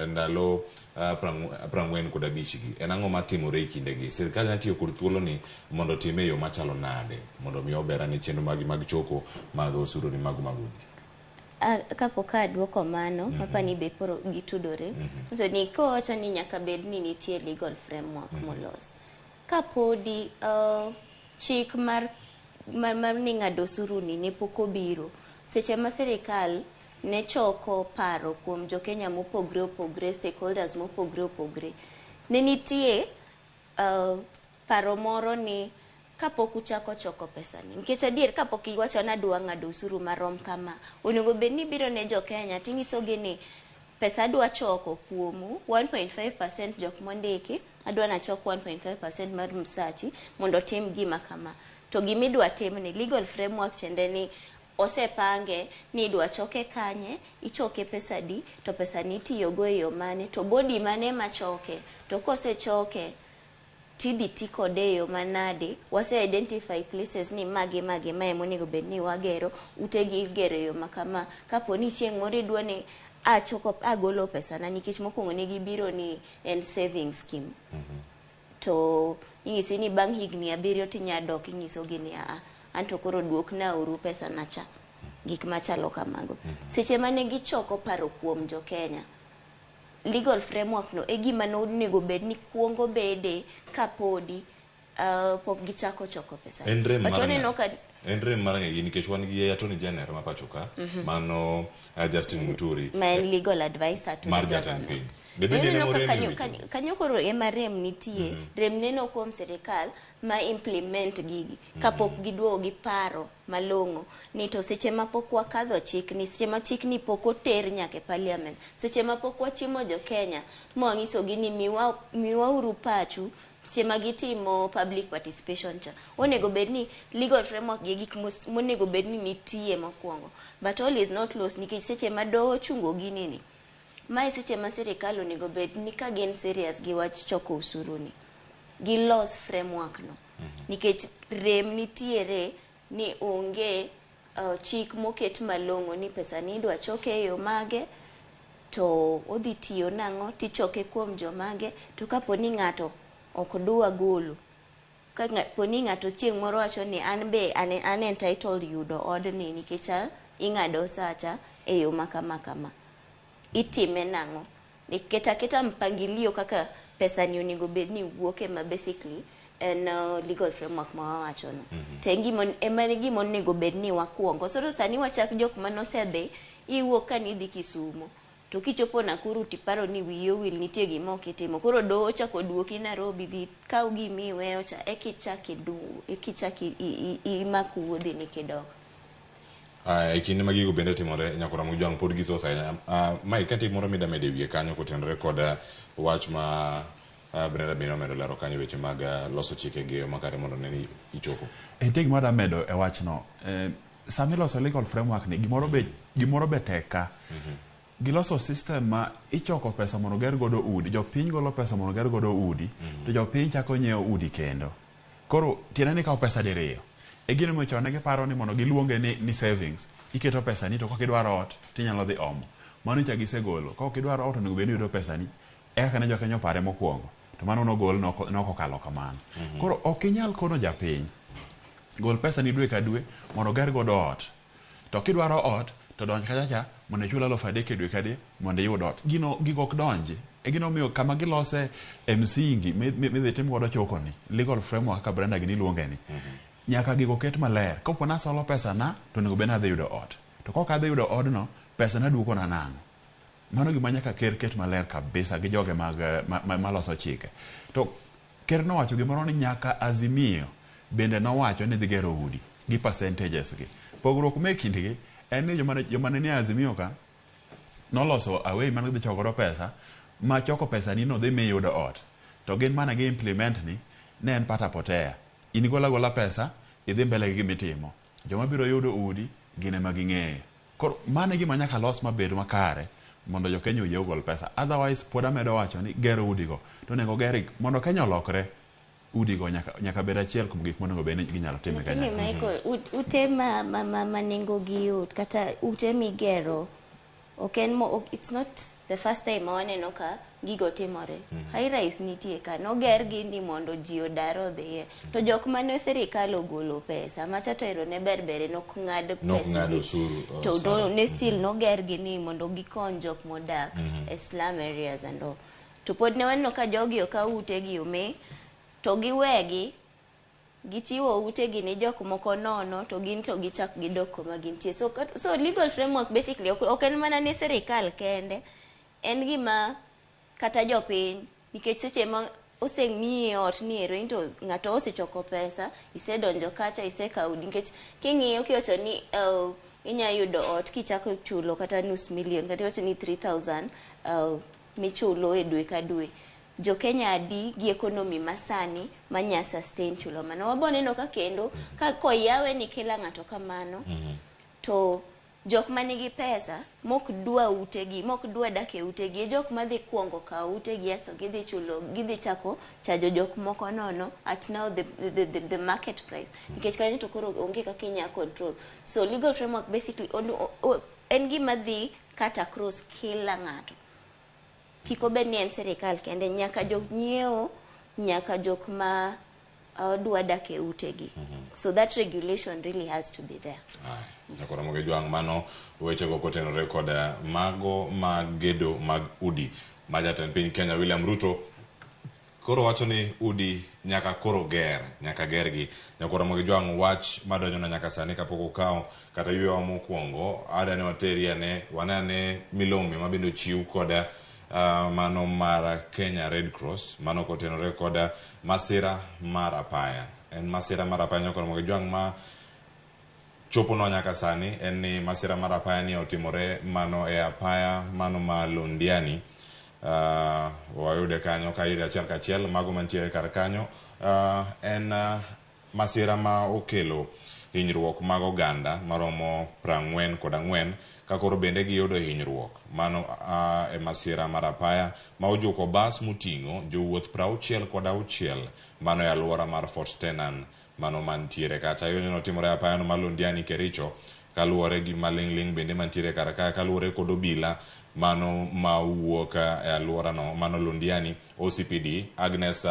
Ndalo 45 gi. En ang'o matimore e kindegi? Sirkal nyalo tiyo kod thuolo ni mondo otime e yo machalo nade? Mondo mi ober ane chenro magi mag choko mag osuru ni mago mag udi. Kapok aduoko mano, mapani be koro gitudore. To ni kowacho ni nyaka bed ni nitie legal framework molos. Kapodi chik mar ni ng'ado osuru ni ne pok obiro, seche ma sirikal ne choko paro kuom jo Kenya mopogre opogre, stakeholders mopogre opogre, ne nitie paro moro ni kapok uchako choko pesa ni, nikech adier kapok iwacho ni adwa ng'ado osuru marom kama, onego bed ni ibiro ne jo Kenya tinyisogi ni pesa adwa choko kuomu 1.5% jok mondiki, adwa nachok 1.5% mar msachi mondo tim gima kama. To gimidwa tim ni legal framework tiende ni osepange ni idwa choke kanye, ichoke pesa di, to pesa ni itiyogo e yo mane, to body mane machoke, to kosechoke tidhi ti kode e yo manade. Wase identify places ni magi magi mae monego bed ni wagero utegi, igero e yo makama. Kapo ni chieng' moro idwa ni achoko agolo pesana, nikech mokwongo ne gibiro ni en saving scheme, to inyisi ni bang' higni 7 tinya dok inyisogi ni aa, anto koro duokna uru pesa na cha, gik machalo kamago. Seche mane gichoko paro kuom jo Kenya, legal framework no e gima nonego bed ni kuongo bede kapodi pok gichako choko pesa. En rem But mar waneno ng'a? ka En rem mar ng'egi nikech wan gi Attorney General ma pacho ka, mano Justin Muturi, ma en legal advisor to mar the jatend government. piny. Be bende en Ineno ema ka orem e kanyo, weche? kanyo koro ema rem nitie. Rem neno kuom sirikal ma implement gigi kapok giduogo gi paro malong'o ni to seche ma pok wakadho chik ni, seche ma chik ni pok oter nyaka e parliament, seche ma pok wachimo jo Kenya ma wanyisogi ni miwauru pachu seche ma gitimo public participation cha, onego bed ni legal framework gi gik monego bed ni nitie mokwongo. But all is not lost, nikech seche ma doho ochungo gini ni mae, seche ma sirikal onego bed ni ka gin serious gi wach choko osuru ni, gilos framework no, nikech rem nitiere ni onge chik moket malong'o ni pesa ni idwa choke e yo mage, to odhi tiyo nang'o, tichoke kuom jomage, to kapo ni ng'ato ok dwa golo, ka po ni ng'ato chieng' moro wacho ni an be an entitled yudo odni nikech ing'ado sacha e yo ma kama kama, itime nang'o? Keta aketa mpangilio kaka pesa ni onego bed ni wuok ema basically en legal framework ma wawacho no. To en gima ema en gima onego bed ni wakuongo. Soro sani wachak jok manosedhi, iwuok ka nidhi Kisumo. To kichopo Nakuru tiparo ni wiyi owil nitie gima ok itimo. Koro doho ochako duoki Nairobi dhi kaw gimi iweyo cha ekichak idu ekichak imak wuodhi ni kidok. E kinde ma gigo bende timore nyakora Mojwang' pod githoth ahinya. Mike, ka nitie gimoro mida medo e wiye kanyo kotenore kod wach ma Brenda bende omedo lero kanyo weche mag loso chike gi makare mondo ne ni ichopo. Nitie gima adwa medo e wachno. Sama iloso legal framework ni gimoro be tek ka. Giloso system ma ichoko pesa mondo oger godo udi. Jopiny golo pesa mondo oger godo udi, to jopiny chako nyiewo udi kendo. Koro tiende ni ikawo pesa diriyo. E gino momiyo chon ne giparo ni mondo giluonge ni savings. Iketo pesa ni to kok idwaro ot tinyalo dhi omo. Mano cha gisegolo. Kok idwaro ot onego bed ni iyudo pesa ni. E kaka ne jokenya opare mokwongo. To mano nogol nokokalo kamano. Koro ok inyal kono japiny gol pesa ni dwe ka dwe mondo oger godo ot. To kidwaro ot to donj kacha cha mondo ichul 3,000 e dwe ka dwe mondo iyud ot. Gino gigo ok donji. E gino omiyo kama gilose e msingi midhi tim godo choko ni legal framework kaka Brenda gini luonge ni. Nyaka gigo ket maler. Kapo nasolo pesa na to onego bed ni adhi yudo ot. To kok adhi yudo odno, pesa na duoko na nang'o? Mano gima nyaka ker ket maler kabisa gi joge mag maloso chike. To ker nowacho gimoro ni nyaka Azimio bende nowacho ni dhi gero udi gi percentages gi. Pogruok me kindgi en ni joma ne nie Azimio ka noloso away mane gidhi choko godo pesa ma choko pesa ni no dhi mi yudo ot. To gin mane gi implement ni ne en pata potea. In igol agola pesa idhi mbele gi gimitimo. Joma biro yudo udi gin ema ging'eyo. Koro mano e gima nyaka los mabed makare mondo jo Kenya oyie ogol pesa. Otherwise pod amedo wacho ni gero udigo to onego ger mondo Kenya olokre udigo nyaka bed achiel kuom gik monego bed ni ginyalo timo e Lakini kanyakla. Michael, ute ma nengo gi yot kata ute migero ok en mo, it's not the first time ma waneno ka gigo timore. High rise nitie ka noger gi ni mondo ji odar odhiye. To jok mane sirikal ogolo pesa macha to ero ne ber bere nok ng'ad Nok pesa ng'ado gi. osuru, To sana. ne still noger gi ni mondo gikony jok modak e slum areas and all. To pod ne waneno ka jogi okaw utegi ome to giwegi gichiwo utegi ne jok moko nono to gin to gichak gidok kuma gintie. So legal framework basically ok en mana ne sirikal kende, en gima kata jopiny nikech seche ma osemiyi ot ni ero into ng'ato osechoko pesa isedonjo kacha isekawo udi nikech king'iyo kiwacho ni inya yudo ot kichako chulo kata nus million kata iwacho ni 3000 michulo e dwe ka dwe. Jo Kenya adi gi economy masani manya sustain chulo mano. Wabo neno ka kendo ka koyawe ni kila ng'ato kamano to jok manigi pesa mok dwa utegi mok dwa dak e utegi e jok madhi kuongo kawo utegi asto gidhi chulo gidhi chako chajo jok moko nono at now the market price nikech kanyo to koro onge kaka inya control. So legal framework basically en gima dhi cut across kila ng'ato. Kik obed ni en sirikal kende, nyaka jok nyiewo, nyaka jok ma dwa dak e utegi. So that regulation really has to be there. Nyakora Moge Jwang', mano wechego kotenore kod mago mag gedo mag udi ma jatend piny Kenya William Ruto koro wacho ni udi nyaka koro ger, nyaka gergi. Nyakora Moge Jwang', wach madonjona nyaka sani kapok okawo kata yweyowa mokwongo, ada ne wateri ane wane ane milome ma bende ochiw kod mano mar Kenya Red Cross, mano kotenore kod masira mar apaya. En masira mar apaya Nyakora Moge Jwang' ma chopo no nyaka sani en ni masira mar apaya ni otimore mano e apaya mano ma Londiani. Wayude kanyo ka yude achiel kachiel mago mantiere kar kanyo en masira ma okelo hinyruok mag oganda maromo 44 ka koro bende giyudo hinyruok mano e masira mar apaya ma ojuko bas moting'o jowuoth 66 mano e alwora mar Fort Tenan mano mantiere kacha. Yonyo notimore e apaya no mar Londiani Kericho kaluwore gi maling'ling' bende mantiere kar ka kaluwore kod obila mano mawuok e alwora no mano Londiani OCPD Agnes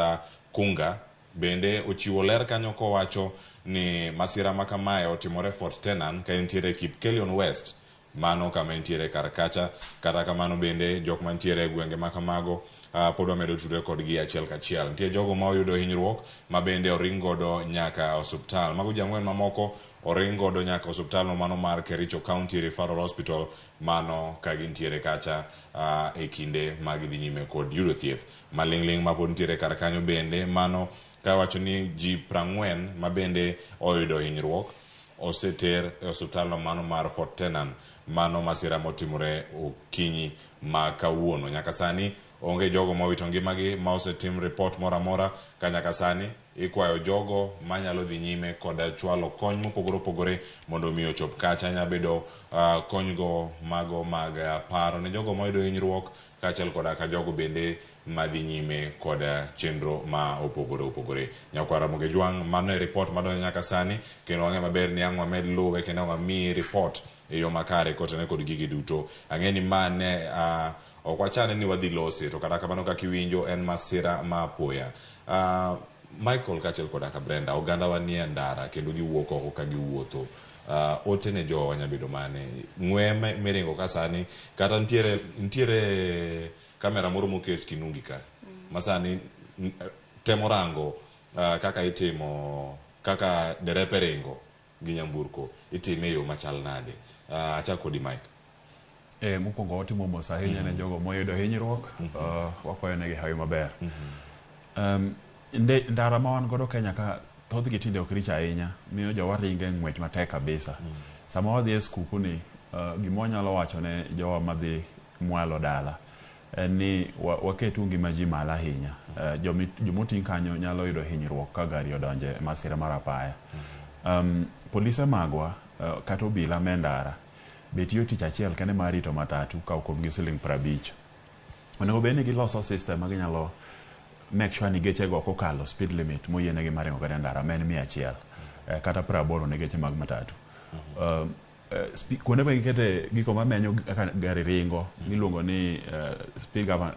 Kunga bende ochiwo ler kanyo kowacho ni masira ma kamae otimore Fort Tenan ka entiere Kipkelion West mano kama entiere kar kacha. Kata kamano bende jok mantiere e gwenge ma kamago Pod wamedo tudre kodgi achiel kachiel. Nitie jogo ma oyudo hinyruok ma bende oring godo nyaka osuptal. Mago ji ang'wen mamoko oring godo nyaka osuptal no mano mar Kericho County Referral Hospital mano ka gintiere kacha e kinde ma gidhi nyime kod yudo thieth. Maling'ling' ma pod nitiere kar kanyo bende mano kawacho ni ji 40 ma bende oyudo hinyruok oseter e osuptal no mano mar Fort Tenan mano masira motimore okinyi ma kawuono. Nyaka sani onge jogo mowito ngimagi ma osetim ripot moro amora ka nyaka sani ikwayo jogo manyalo dhi nyime kod chwalo kony mopogore opogore mondo mi ochop kacha. Nyalo bedo konygo mago mag paro ne jogo moyudo hinyruok kaachiel koda ka jogo bende madhi nyime kod chenro ma opogore opogore. Nyakwar Ramogi Jwang', mano e ripot madonjo nyaka sani kendo wang'e maber ni ang' wamed luwe kendo ang' wamiyi ripot e yo makare kotenore kod gigi duto. Ang'e ni ma ne ok wachane ni wadhi lose to kata kamano kaka iwinjo en masira ma apoya. Michael kaachiel koda ka Brenda, oganda wa nie ndara kendo giwuok oko ka giwuotho. Ote ne jowa nyalo bedo mane? Ng'we miringo ka sani kata nitiere kamera moro moket Kinungi ka ma sani temo rango kaka itimo kaka derepe ringo gi nyamburko itime e yo machal nade. Achak kodi Mike. Mokwongo watimo mos ahinya ne jogo moyudo hinyruok, wakwayo negi hawi maber. Ndara ma wan godo Kenya ka thothgi tinde ok richo ahinya, miyo jowa ringo e ng'wech matek kabisa. Sama wadhi e skuku ni, gima wanyalo wacho ne jowa madhi mwalo dala en ni waketu ngima ji malo ahinya. Jomoting' kanyo nyalo yudo hinyruok ka gari odonje e masira mar apaya. Polise magwa kata obila me ndara be tiyo tich achiel kende mar rito matatu kawo kuomgi siling 50. Onego bed ni giloso system ma ginyalo make sure ni geche go ok okalo speed limit moyienegi mar ringo godo e ndara ma en 100 kata 80 ne geche mag matatu. Kuonde ma gikete gigo mamenyo kaka gari ringo miluongo ni speed governor,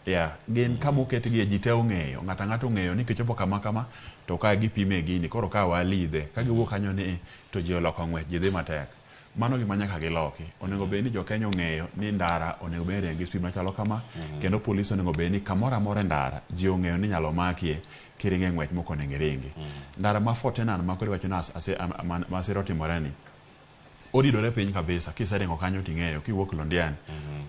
yeah, gin kama oketgie ji te ong'eyo, ng'ato ang'ata ong'eyo ni kichopo kama kama to ka gipime gini koro ka walidhe ka giwuok kanyo ni to ji oloko ng'wech ji dhi matek. Mano gima nyaka giloki. Onego bed ni jo-Kenya ong'eyo ni ndara onego bed ni ringo gi speed machalo kama, kendo polis onego bed ni kamoro amora e ndara ji ong'eyo ni inyalo makie kiringo e ng'wech mok onego iringi. Ndara ma Fort Tenan ma koro iwacho ni masira otimore ni, oridore piny kabisa kiseringo kanyo ting'eyo kiwuok Londiani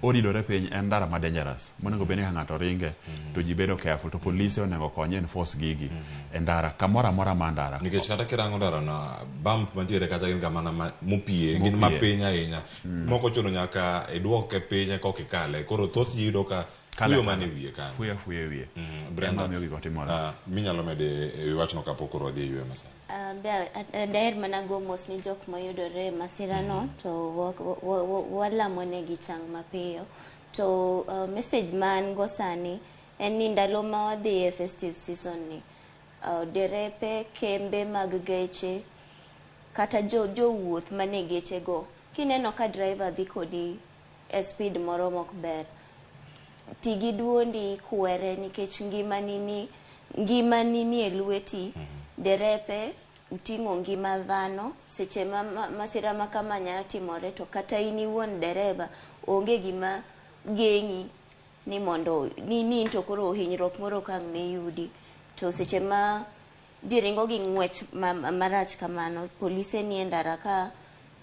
oridore piny en ndara ma dangerous monego bed ni ka ng'ato ringe to ji bedo careful to polise onego kony enforce gigi e ndara kamoro amora ma ndara. Nikech kata kirango ndara no bump mantiere kacha gin ga mana mopie gin mapiny ahinya moko ochuno nyaka iduoke piny eka ikale koro thoth ji yudo ka fuyo mana e wiye kanyo. Fuyo afuya e wiye. Brenda, Ema miyo gigo timore. Minyalo mede e wi wachno kapok koro wadhi e yweyo masani. Be daher mana go mos ni jok moyudore e masirano to walamo negi chang mapiyo. To message ma an go sani en ni ndalo ma wadhi e festive season ni, derepe, kembe mag geche kata jowuoth mane geche go, kineno ka driver dhi kodi e speed moro mok ber, ti gi duondi kwere nikech ngimani ni e lweti. Derepe uting'o ngima dhano seche ma masira ma kama nyalo timore to kata in iwuon dereba onge gima geng'i ni mondo ni in to koro hinyruok moro ok ang' ne yudi. To seche ma ji ringo gi ng'wech marach kamano, polise nie ndara ka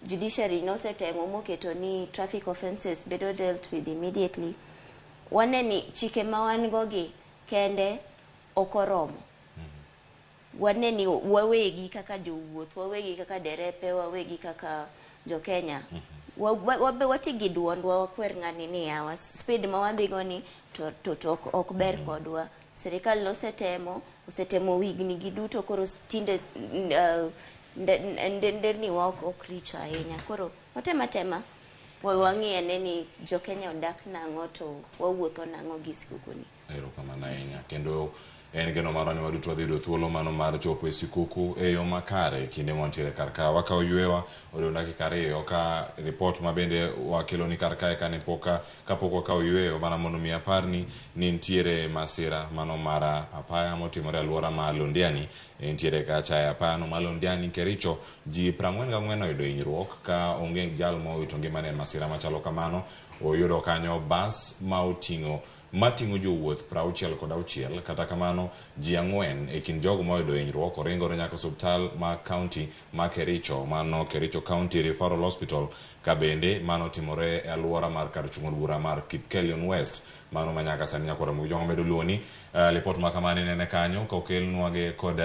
judiciary nosetemo moketo ni traffic offences bedo dealt with immediately. Wane ni chike ma wan go gi kende ok oromo. Wane ni wawegi kaka jowuoth, wawegi kaka derepe, wawegi kaka jo-Kenya. Wabe wati gi duondwa wakwer ng'ani ni yawa speed ma wadhi go ni to ok ber kodwa. Sirikal nosetemo, osetemo higni gi duto koro tinde nderni wa ok richo ahinya. Koro watem atema wang'i ane ni jo-Kenya odak nang'o to wawuotho nang'o gi skuku ni. Erokamano ahinya. Kendo en geno marwa ni waduto wadhi yudo thuolo mano mar chopo e sikuku e yo makare kinde mwantiere kar ka. Wakawo ywewa odong' dakika 2 ka ripot ma bende wakelo ni kar kae kane pok kapok wakawo yweyo mana mondo mi aparni ni nitiere masira mano mar apaya motimore e alwora ma Londiani. Nitiere kacha e apaya no ma Londiani Kericho ji 44 oyudo hinyruok ka onge jal mowito ngimane e masira machalo kamano. Oyudo kanyo bas ma oting'o mating'o jowuoth 66. Kata kamano, ji 4 e kind jogo moyudo hinyruok oringore nyaka osuptal ma kaunti ma Kericho, mano Kericho County Referral Hospital, ka bende mano timore e alwora mar kar chung' od bura mar Kipkelion West. Mano ma nyaka sani nyakwara Ramogi Jwang' omedo luoni. Lipot ma kamano inene kanyo ka okelnwage kod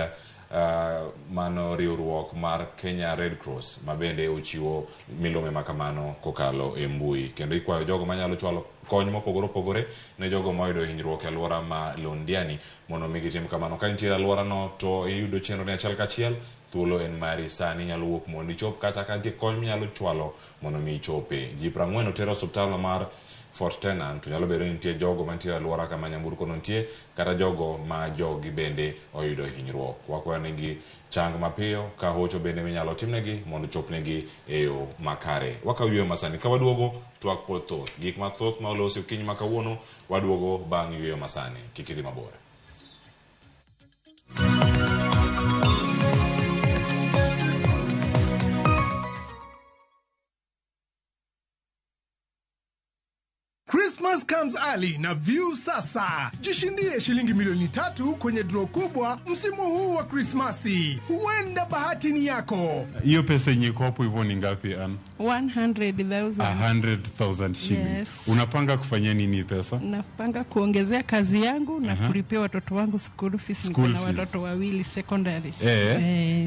mano riwruok mar Kenya Red Cross ma bende ochiwo milome ma kamano kokalo e mbui. Kendo ikwayo jogo manyalo chwalo kony mopogore opogore ne jogo moyudo hinyruok e alwora ma Londiani mondo mi gitim kamano. Ka intiere e alworano to iyudo chenro ni achiel kachiel, thuolo en mari sani, inyalo wuok mondo ichop kata ka nitie kony minyalo chwalo mondo mi ichope. Ji 40 oter e osiptal mar Fort Tenant, to nyalo bedo ni nitie jogo mantiere e alwora kama nyamburko no nitie kata jogo ma joggi bende oyudo hinyruok. Wakwayo negi chang mapiyo ka hocho bende minyalo timnegi mondo chopnegi e yo makare. Wakawo yueyo masani, ka waduogo twak pod thoth. Gik mathoth ma olosi okinyi ma kawuono waduogo bang' yueyo masani. Kik idhi mabor. Christmas comes early na View Sasa. Jishindie shilingi milioni 3 kwenye draw kubwa msimu huu wa Krismasi. Huenda bahati ni yako. Hiyo pesa yenye iko hapo hivyo ni ngapi, Ann? 100,000. 100,000 shillings. Yes. Unapanga kufanya nini hii pesa? Napanga kuongezea kazi yangu na kulipia watoto wangu school fees. Niko School na fees. watoto wawili secondary.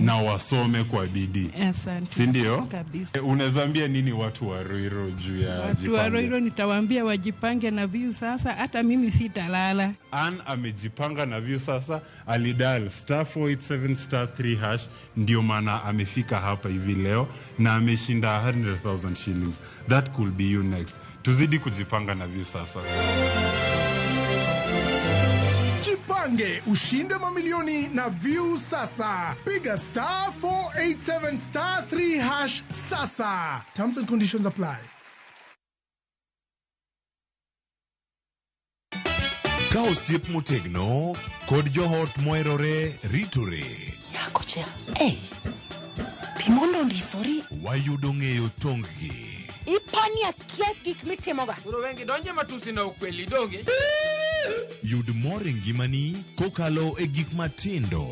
Na wasome kwa bidii. Asante. Si ndio? Kabisa. Unaweza ambia nini watu wa Ruiru juu ya Watu wa Jipange? Ruiru nitawaambia wajipange na View Sasa, hata mimi sitalala. Ann amejipanga na View Sasa, alidial *487*3#, ndio maana amefika hapa hivi leo na ameshinda 100,000 shillings. That could be you next. Tuzidi kujipanga na View Sasa. Jipange ushinde mamilioni na View Sasa. Piga *487*3# sasa. Terms and conditions apply. Ka osiep motegno kod joot moherore ritore. Nyakocha, hey, timondo ondisori. Wayudo ng'eyo tong-gi. Ipani akia gik mitimoga. Koro wengi donje matusi na ukweli donge. Yud mor e ngimani kokalo e gik matindo.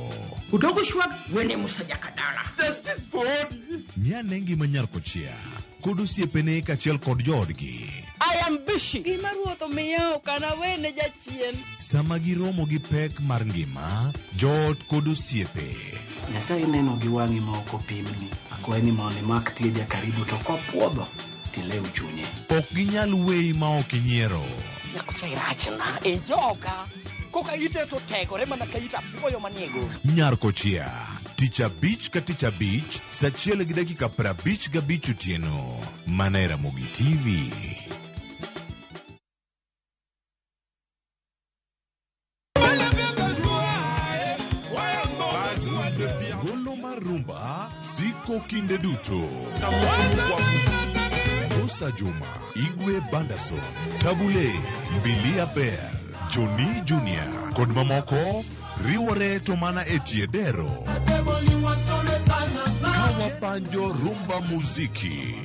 Udogo shwag wene Musa Jakadala. Justice for Odi. Ng'ane ngima nyar kochia kod osiepene kaachiel kod joodgi. I am busy. Gima ruoth omiya ok anawene jachien. Sama giromo gi pek mar ngima, joot kod osiepe. Nyasaye neno gi wang'i ma ok opimni. Akwayi ni mondo imak tieja karibu to kopuodho tilew chunye. Ok ginyal weyi ma ok inyiero. Nyakocha irachna e joka. Koka ite to tegore mana ka it apuoyo manie goro. Nyar kochia, tich abich ka tich abich, sa 1:55 otieno. Mana e Ramogi TV. Golo mar rumba siko kinde duto. Musa Juma, Igwe Bandason, Tabule, Mbilia Bell, Johnny Junior kod mamoko riwore to mana e tie dero. Kawapanjo rumba muziki.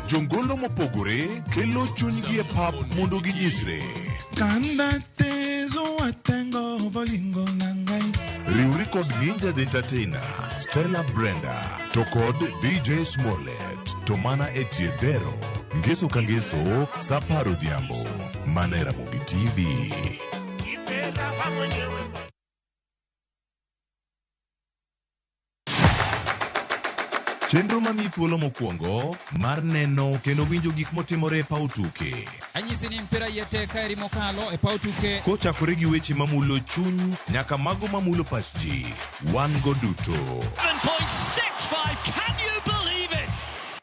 Jongolo mopogore kelo chunygi e pap mondo ginyisre. Riwri kod Ninja the Entertainer, Stella Brenda, to kod DJ Smollett, to mana e tie dero. Ngeso ka ngeso, sa 10 odhiambo, mana e Ramogi TV. Chenro mamiyi thuolo mokwongo mar neno kendo winjo gik motimore e paw tuke. Anyisi ni mpira iye tek ka eri mokalo e paw tuke. Kochakore gi weche mamulo chuny nyaka mago mamulo pach ji, wan go duto. 7.65, can you believe it?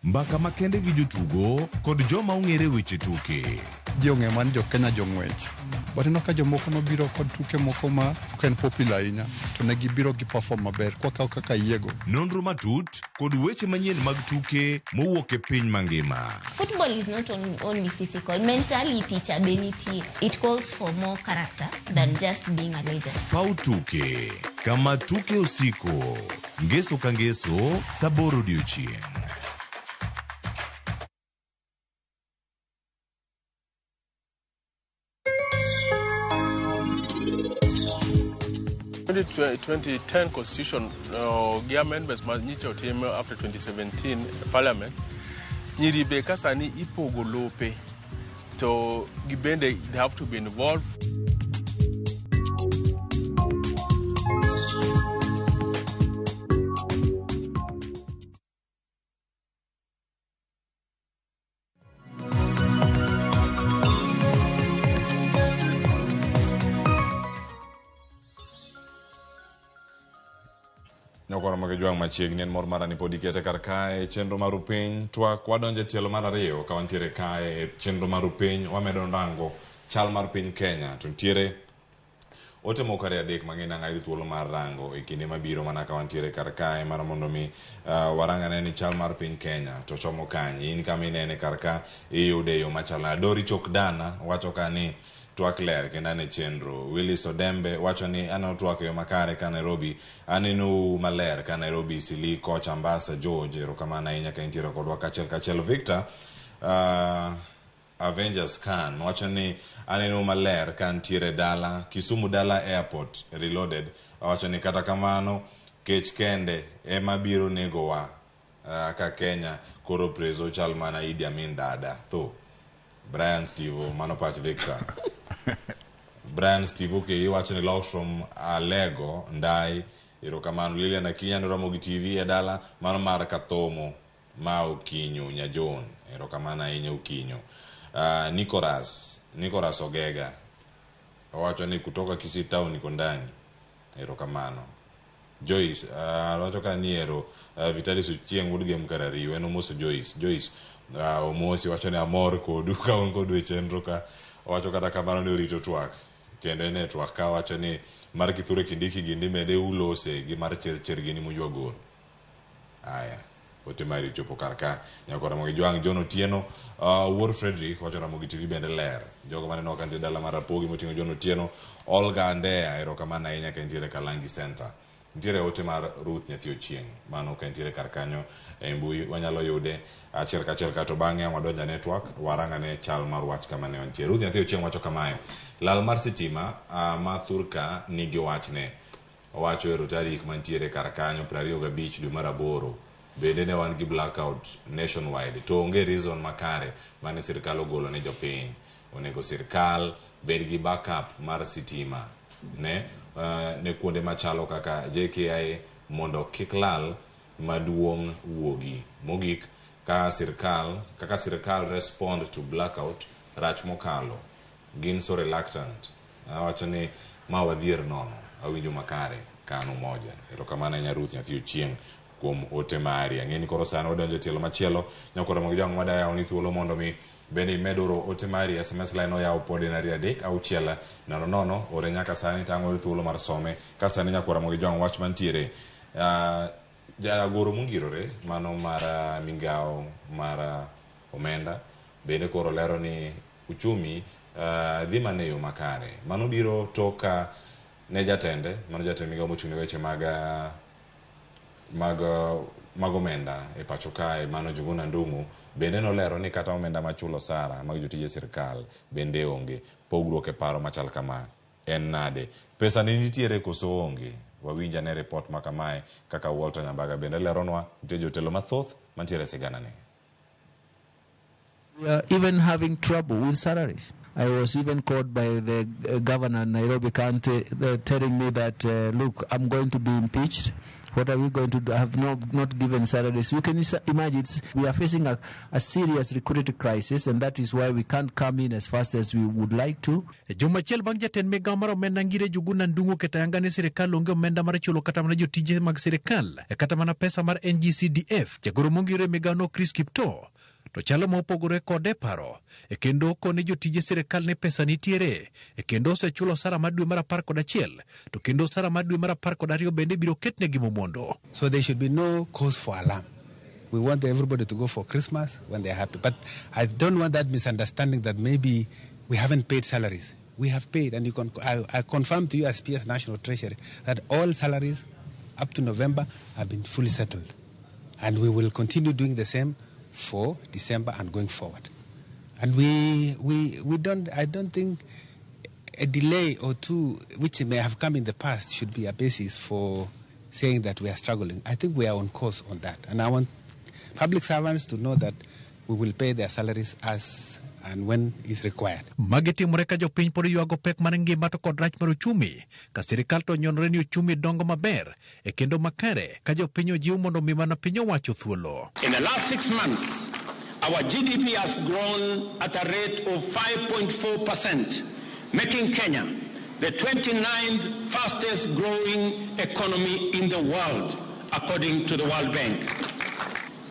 Mbaka makende gi jotugo kod joma ong'ere weche tuke. Ji ong'eyo mana ni jo Kenya jong'wech. But ineno ka jomoko nobiro kod tuke moko ma ok en popular ahinya to ne gibiro gi perform maber kwakawo kaka yiego. Nonro matut kod weche manyien mag tuke mowuok e piny mangima. Football is not only physical, mentality cha be nitie. It calls for more character than just being a legend. Paw tuke, kama tuke osiko. Ngeso ka ngeso, sa 8 odiochieng'. 2010 constitution gi amendments ma nyicha otim after 2017 parliament, nyiri be ka sani ipogo lope to gibende they have to be involved. Nyokoro mag jwang' machiegni en mor mara ni pod ikete kar kae chenro mar upiny twak wadonjo e tielo mar ariyo ka wantiere kae e chenro mar upiny wamedo rango chal mar piny Kenya to nitiere ote moko ariyo adek mang'eny ang' ayud thuolo mar rango e kinde mabiro mana ka wantiere kar kae mar mondo mi warang ane ni chal mar piny Kenya to chomo kanye. In kama inene kar ka iyude e yo machalo nade. Dori Chok Dana wacho ka ni twak ler kendo ane chenro. Willis Odembe wacho ni aneno twak e yo makare ka Nairobi, anenou maler ka Nairobi. Sili kocha Ambasa George, erokamano ahinya ka intiere kodwa kachiel kachiel. Victor Avengers Khan wacho ni aneno maler ka ntiere dala Kisumu Dala Airport Reloaded. Wacho ni kata kamano kech kende ema biro negowa ka Kenya koro prezo chal mana Idi Amin dada tho. Brian Steve, mano pach Victor. Brian Steve okay, iwacho ni love from Alego Ndai. Erokamano. Lilian Akinyi noromo gi TV e dala mano mar Kathomo ma Okinyo Nyajon. Erokamano ahinya Okinyo. Nicholas Ogega owacho ni kutoka Kisii town niko ndani. Erokamano. Joyce wacho ka ni ero Vitalis Ochieng' wuod Gem Karariwo en omoso Joyce. Joyce omosi wacho ni amor kodu ka un kodu e chenro ka. Owacho kata kamano ni orito twak kendo en e twak ka wacho ni mar Kithure Kindiki gini mede ulose gi mar Chercher gini muywa goro. Aya, ote mari chopo kar ka. Nyakora Ramogi Jwang' John Otieno, Wuor Frederick wacho Ramogi TV bende ler. Jogo maneno ka nitie dala mar Rapogi moting'o John Otieno, Olga Andea erokamano ahinya ka intiere Kalangi Center. Nitiere ote mar Ruth Nyathi Ochieng' mano ka intiere kar kanyo e mbui wanyalo yude achiel kachiel kato bang'e wadonjo e network warang ane chal mar wach kama ne wantie. Ruth Nyathi Ochieng' wacho kamae: lal mar sitima ma thurka nigi wachne. Owacho ero tarik mantiere kar kanyo 25 dwe mar 8 bende ne wan gi blackout nationwide to onge reason makare mane sirkal ogolo ne jopiny. Onego sirkal bed gi backup mar sitima ne kuonde machalo kaka JKIA mondo kik lal maduong' wuogi. Mogik kaka sirkal respond to blackout rach mokalo. Gin so reluctant. Awacho ni ma wadhier nono. Awinjo makare kano moja. Erokamano ahinya Ruth Nyathi Ochieng' kuom ote mari. Ang'e ni koro sani wadonjo e tielo machielo. Nyakora mag jwang' wadaya ni thuolo mondo mi bende imed oro ote mari. SMS line oyaw pod en 2 3 6 0 0. Ore nyaka sani tang'o thuolo mar some. Ka sani nyakora mag jwang' wach mantiere jagoro mongirore mano mar migawo mar omenda bende koro lero ni uchumi dhi mana e yo makare. Mano biro tok ka ne jatende mano jatend migawo mochung' ne weche mag omenda e pacho kae mano Njuguna Ndung'u bende nolero ni kata omenda machulo osara mag jotije sirkal bende onge. Pogruok e paro machal kama en nade? Pesa ni nitiere koso onge? Wawinj ane report ma kamae kaka Walter Nyambaga bende leronwa. Nitie jotelo mathoth mantiere e sigana ni. We are even having trouble with salaries. I was even called by the governor of Nairobi County telling me that, look, I'm going to be impeached. What are we going to do? I have not given salaries. You can imagine we are facing a serious liquidity crisis, and that is why we can't come in as fast as we would like to. Juma achiel bang' jatend migawo mar omenda Ngire Njuguna Ndung'u oketo ayanga ni sirikal onge omenda mar chulo kata mana jotije mag sirikal kata mana pesa mar NGCDF. Jagoro mongiro e migawono Chris Kiptoo to chalo ma opogore kode paro e kendo kone jotije sirikal ni pesa nitiere e kendo osechulo osara mar dwe mar 11 to kendo osara mar dwe mar 12 bende biro ketnegi momondo. So there should be no cause for alarm. We want everybody to go for Christmas when they're happy. But I don't want that misunderstanding that maybe we haven't paid salaries. We have paid, and you can, I confirm to you as PS National Treasury that all salaries up to November have been fully settled. And we will continue doing the same for December and going forward. And we don't, I don't think a delay or two, which may have come in the past, should be a basis for saying that we are struggling. I think we are on course on that. And I want public servants to know that we will pay their salaries as and when is required. Magi timore ka jopiny pod ywago pek mar ngima to kod rach mar uchumi, ka sirikal to nyonore ni uchumi dongo maber e kendo makare ka jopiny ojiw mondo mi mana piny owacho thuolo. In the last 6 months, our GDP has grown at a rate of 5.4%, making Kenya the 29th fastest growing economy in the world, according to the World Bank.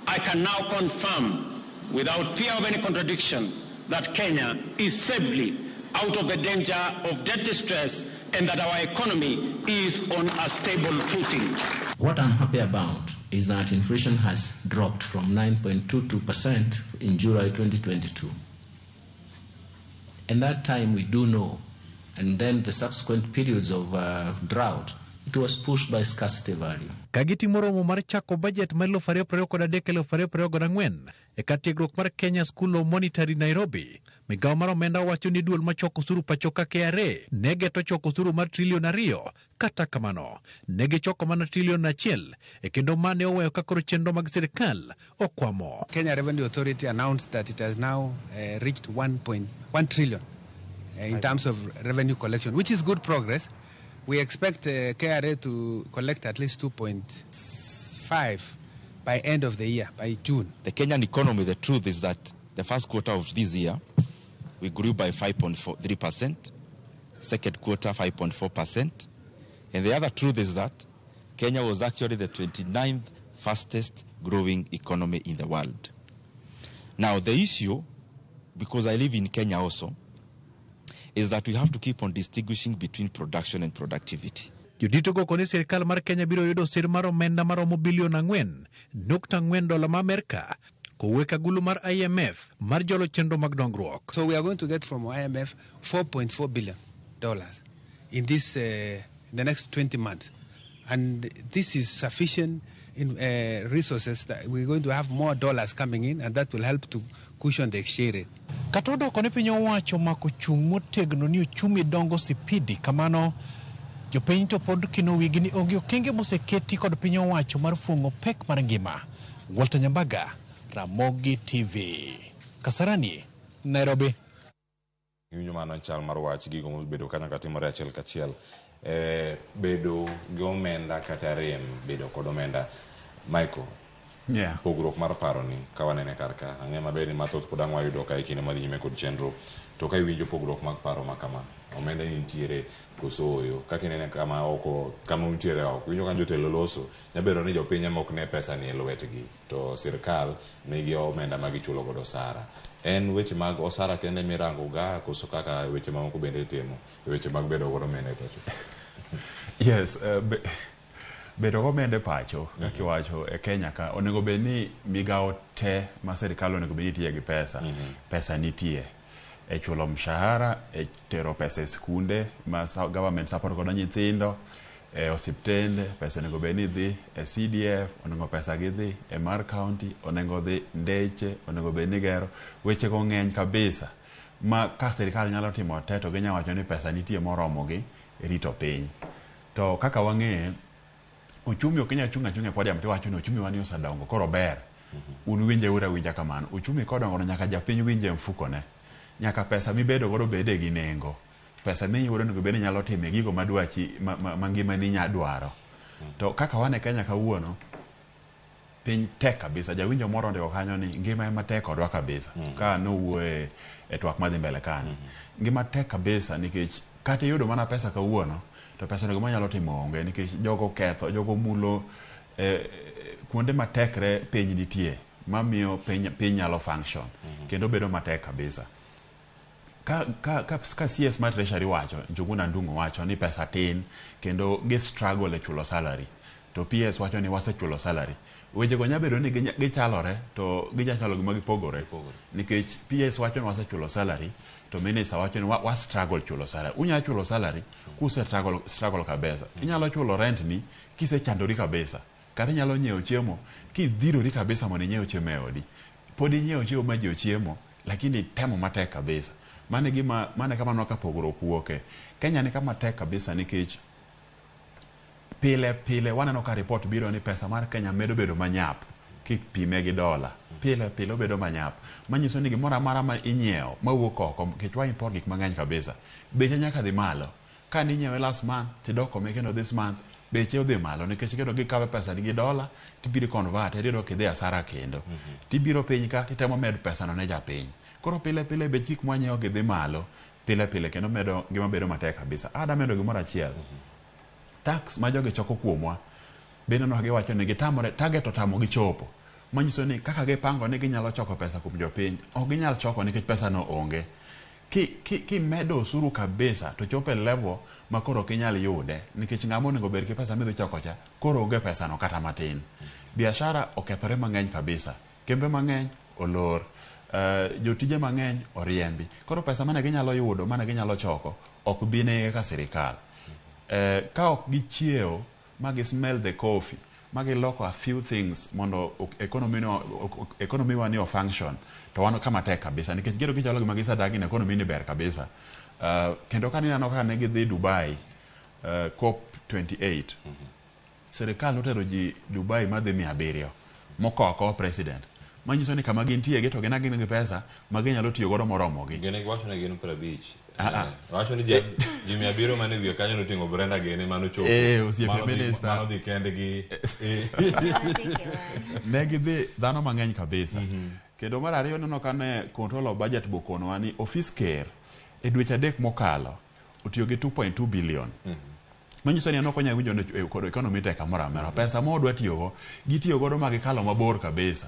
I can now confirm, without fear of any contradiction, that Kenya is safely out of the danger of debt distress and that our economy is on a stable footing. What I'm happy about is that inflation has dropped from 9.22% in July 2022. And that time we do know, and then the subsequent periods of drought, it was pushed by scarcity value. Ka gitimo romo mar chako bajet mar 2023-2024 e kar tiegruok mar Kenya School of Monetary Nairobi, migawo mar omenda wacho ni duol machoko osuru pacho ka KRA ne geto choko osuru mar trilion 2, kata kamano ne gichoko mana trilion 1 e kendo mane oweyo ka koro chenro mag sirikal okwamo. Kenya Revenue Authority announced that it has now reached 1.1 trillion in terms of revenue collection, which is good progress. We expect KRA to collect at least 2.5 by end of the year, by June. The Kenyan economy, the truth is that the first quarter of this year, we grew by 5.3%, second quarter 5.4%. And the other truth is that Kenya was actually the 29th fastest growing economy in the world. Now, the issue, because I live in Kenya also, is that we have to keep on distinguishing between production and productivity. Jodito go koni sirikal mar Kenya biro yudo sir mar omenda maromo bilion 4.4 dola ma Amerka kowuok e agulu mar IMF mar jolo chenro mag dongruok. So we are going to get from IMF $4.4 billion in the next 20 months. And this is sufficient in resources that we're going to have more dollars coming in, and that will help to cushion the exchange rate. Kata odoko ni piny owacho mako chung' motegno ni uchumi dongo sipidi kamano, jopiny to pod kino wigi ni onge okenge moseketi kod piny owacho mar fuong'o pek mar ngima. Walter Nyambaga, Ramogi TV, Kasarani, Nairobi. Iwinjo mano chal mar wach gigo mobedo kanyo katimore achiel kachiel e, bedo gi omenda kata rem bedo kod omenda. Michael, pogruok mar paro ni ka wanene kar ka ang'e maber ni mathoth pod ang' wayudo ka e kinde madhi nyime kod chenro to ka iwinjo pogruok mag paro ma kama, omenda ni nitiere koso oyo kaka inene kama oko kama untiere oko iwinjo ka jotelo loso nyabedo ni jopiny ema ok ne pesa ni e lwetgi to sirkal nigi omenda ma gichulo godo osara. En weche mag osara kende mirango ga koso kaka weche mamoko bende itimo e weche mag bedo kod omenda e pacho? Yes, bedo gomenda e pacho kaka iwacho e Kenya ka onego bed ni migawo te ma sirikal onego bed ni tiye gi pesa, pesa nitie e chulo mshahara, e tero pesa e skunde ma government support godo nyithindo, e osiptende pesa onego bed ni dhi, e CDF onego pesa gidhi, e mar county onego dhi, ndeche onego bed ni gero. Weche go ng'eny kabisa ma ka sirikal nyalo timo te to ginya wacho ni pesa nitie moromo gi rito piny. To kaka wang'eye, uchumi ok inyal chung' achung'a e podium tiwacho ni uchumi wani osedongo koro ber, un winje uru awinja kamano. Uchumi kodongo to nyaka japiny winje e mfukone, nyaka pesa mibedo godo bede gi nengo. Pesa miyudo onego bed ni nyalo time gigo madwachi ma ngimani nya dwaro. To kaka wan e Kenya kawuono, piny tek kabisa. Jawinjo moro ondiko kanyo ni ngima ema tek kodwa kabisa. Ka nowuoye e twak madhi mbele kanyo, ngima tek kabisa nikech kata iyudo mana pesa kawuono to pesa no gima nyalo timo onge nikech jogo ketho, jogo mulo kuonde ma tekre piny nitie mamiyo piny nyalo function kendo bedo matek kabisa. Ka CS mar Treasury wacho, Njuguna Ndung'u wacho ni pesa tin kendo gi struggle e chulo salary, to PS wacho ni wasechulo salary. Wechego nya bedo ni gichalore to ginyachalo gima gipogore nikech PS wacho ni wasechulo salary to minister wacho ni wa struggle chulo salary. Unya chulo salary kuse struggle kabisa. Inyalo chulo rent ni kisechandori kabisa, kata inyalo nyiewo chiemo kidhirori kabisa mondo inyiew chiemo e odi. Pod inyiewo chiemo ma ji ochiemo lakini temo matek kabisa. Mano e gima mano e kama aneno ka pogruok wuoke. Kenya ni kama tek kabisa nikech pile pile waneno ka report biro ni pesa mar Kenya medo bedo manyap kipime gi dola. Pile pile obedo manyap. Manyiso ni gimoro amora ma inyiewo mawuok oko nikech wa import gik mang'eny kabisa, beche nyaka dhi malo. Ka ninyiewe last month tidok kome kendo this month, beche odhi malo nikech kendo gikawe pesa ni gi dola tibiro convert tiyudo kidhi asara kendo. Tibiro piny ka titemo med pesa no ne japiny. Koro pile pile bech gik mwanyiewo gi dhi malo pile pile kendo medo ngima bedo matek kabisa. Ada medo gimoro achiel. Tax ma jogi choko kuomwa be ineno ka giwacho ni gitamore target otamogi chopo. Manyiso ni kaka gipango ni ginyalo choko pesa kuom jopiny, ok ginyal choko nikech pesa no onge. Kimedo osuru kabisa to chopo e level ma koro ok inyal yude nikech ng'ama onego bed gi pesa midhi choko cha koro onge pesa no kata matin. Biashara okethore mang'eny kabisa. Kembe mang'eny olor. Jotije mang'eny oriembi. Koro pesa mane ginyalo yudo, mane ginyalo choko ok bi negi kaka sirikal. Ka ok gichiewo ma gi smell the coffee ma giloko a few things mondo economy no economy wa ni o function to wan kama tek kabisa nikech gero gichalo gima gisedagi ni economy ni ber kabisa. Kendo ka nineno kaka ne gidhi Dubai COP 28 sirikal notero ji Dubai madhi 700 mokowo akowa president manyiso ni kama gintie gi to gin agina gi pesa ma ginyalo tiyo godo moromogi. Gin giwacho ni gin 50. Ah, ah. Wacho ni ji 700 mane wiye kanyo noting'o Brenda gene manochopo. Osiepe minister. Mano dhi kendgi. Ne gidhi dhano mang'eny kabisa. Kendo mar ariyo neno ka ne control of budget bokonowa ni ofis ker e dweche 3 mokalo otiyo gi 2.2 billion. Manyiso ni en ok onyal winjo ni kod economy tek kamoro amora. Pesa ma odwa tiyogo, gitiyo godo ma gikalo mabor kabisa.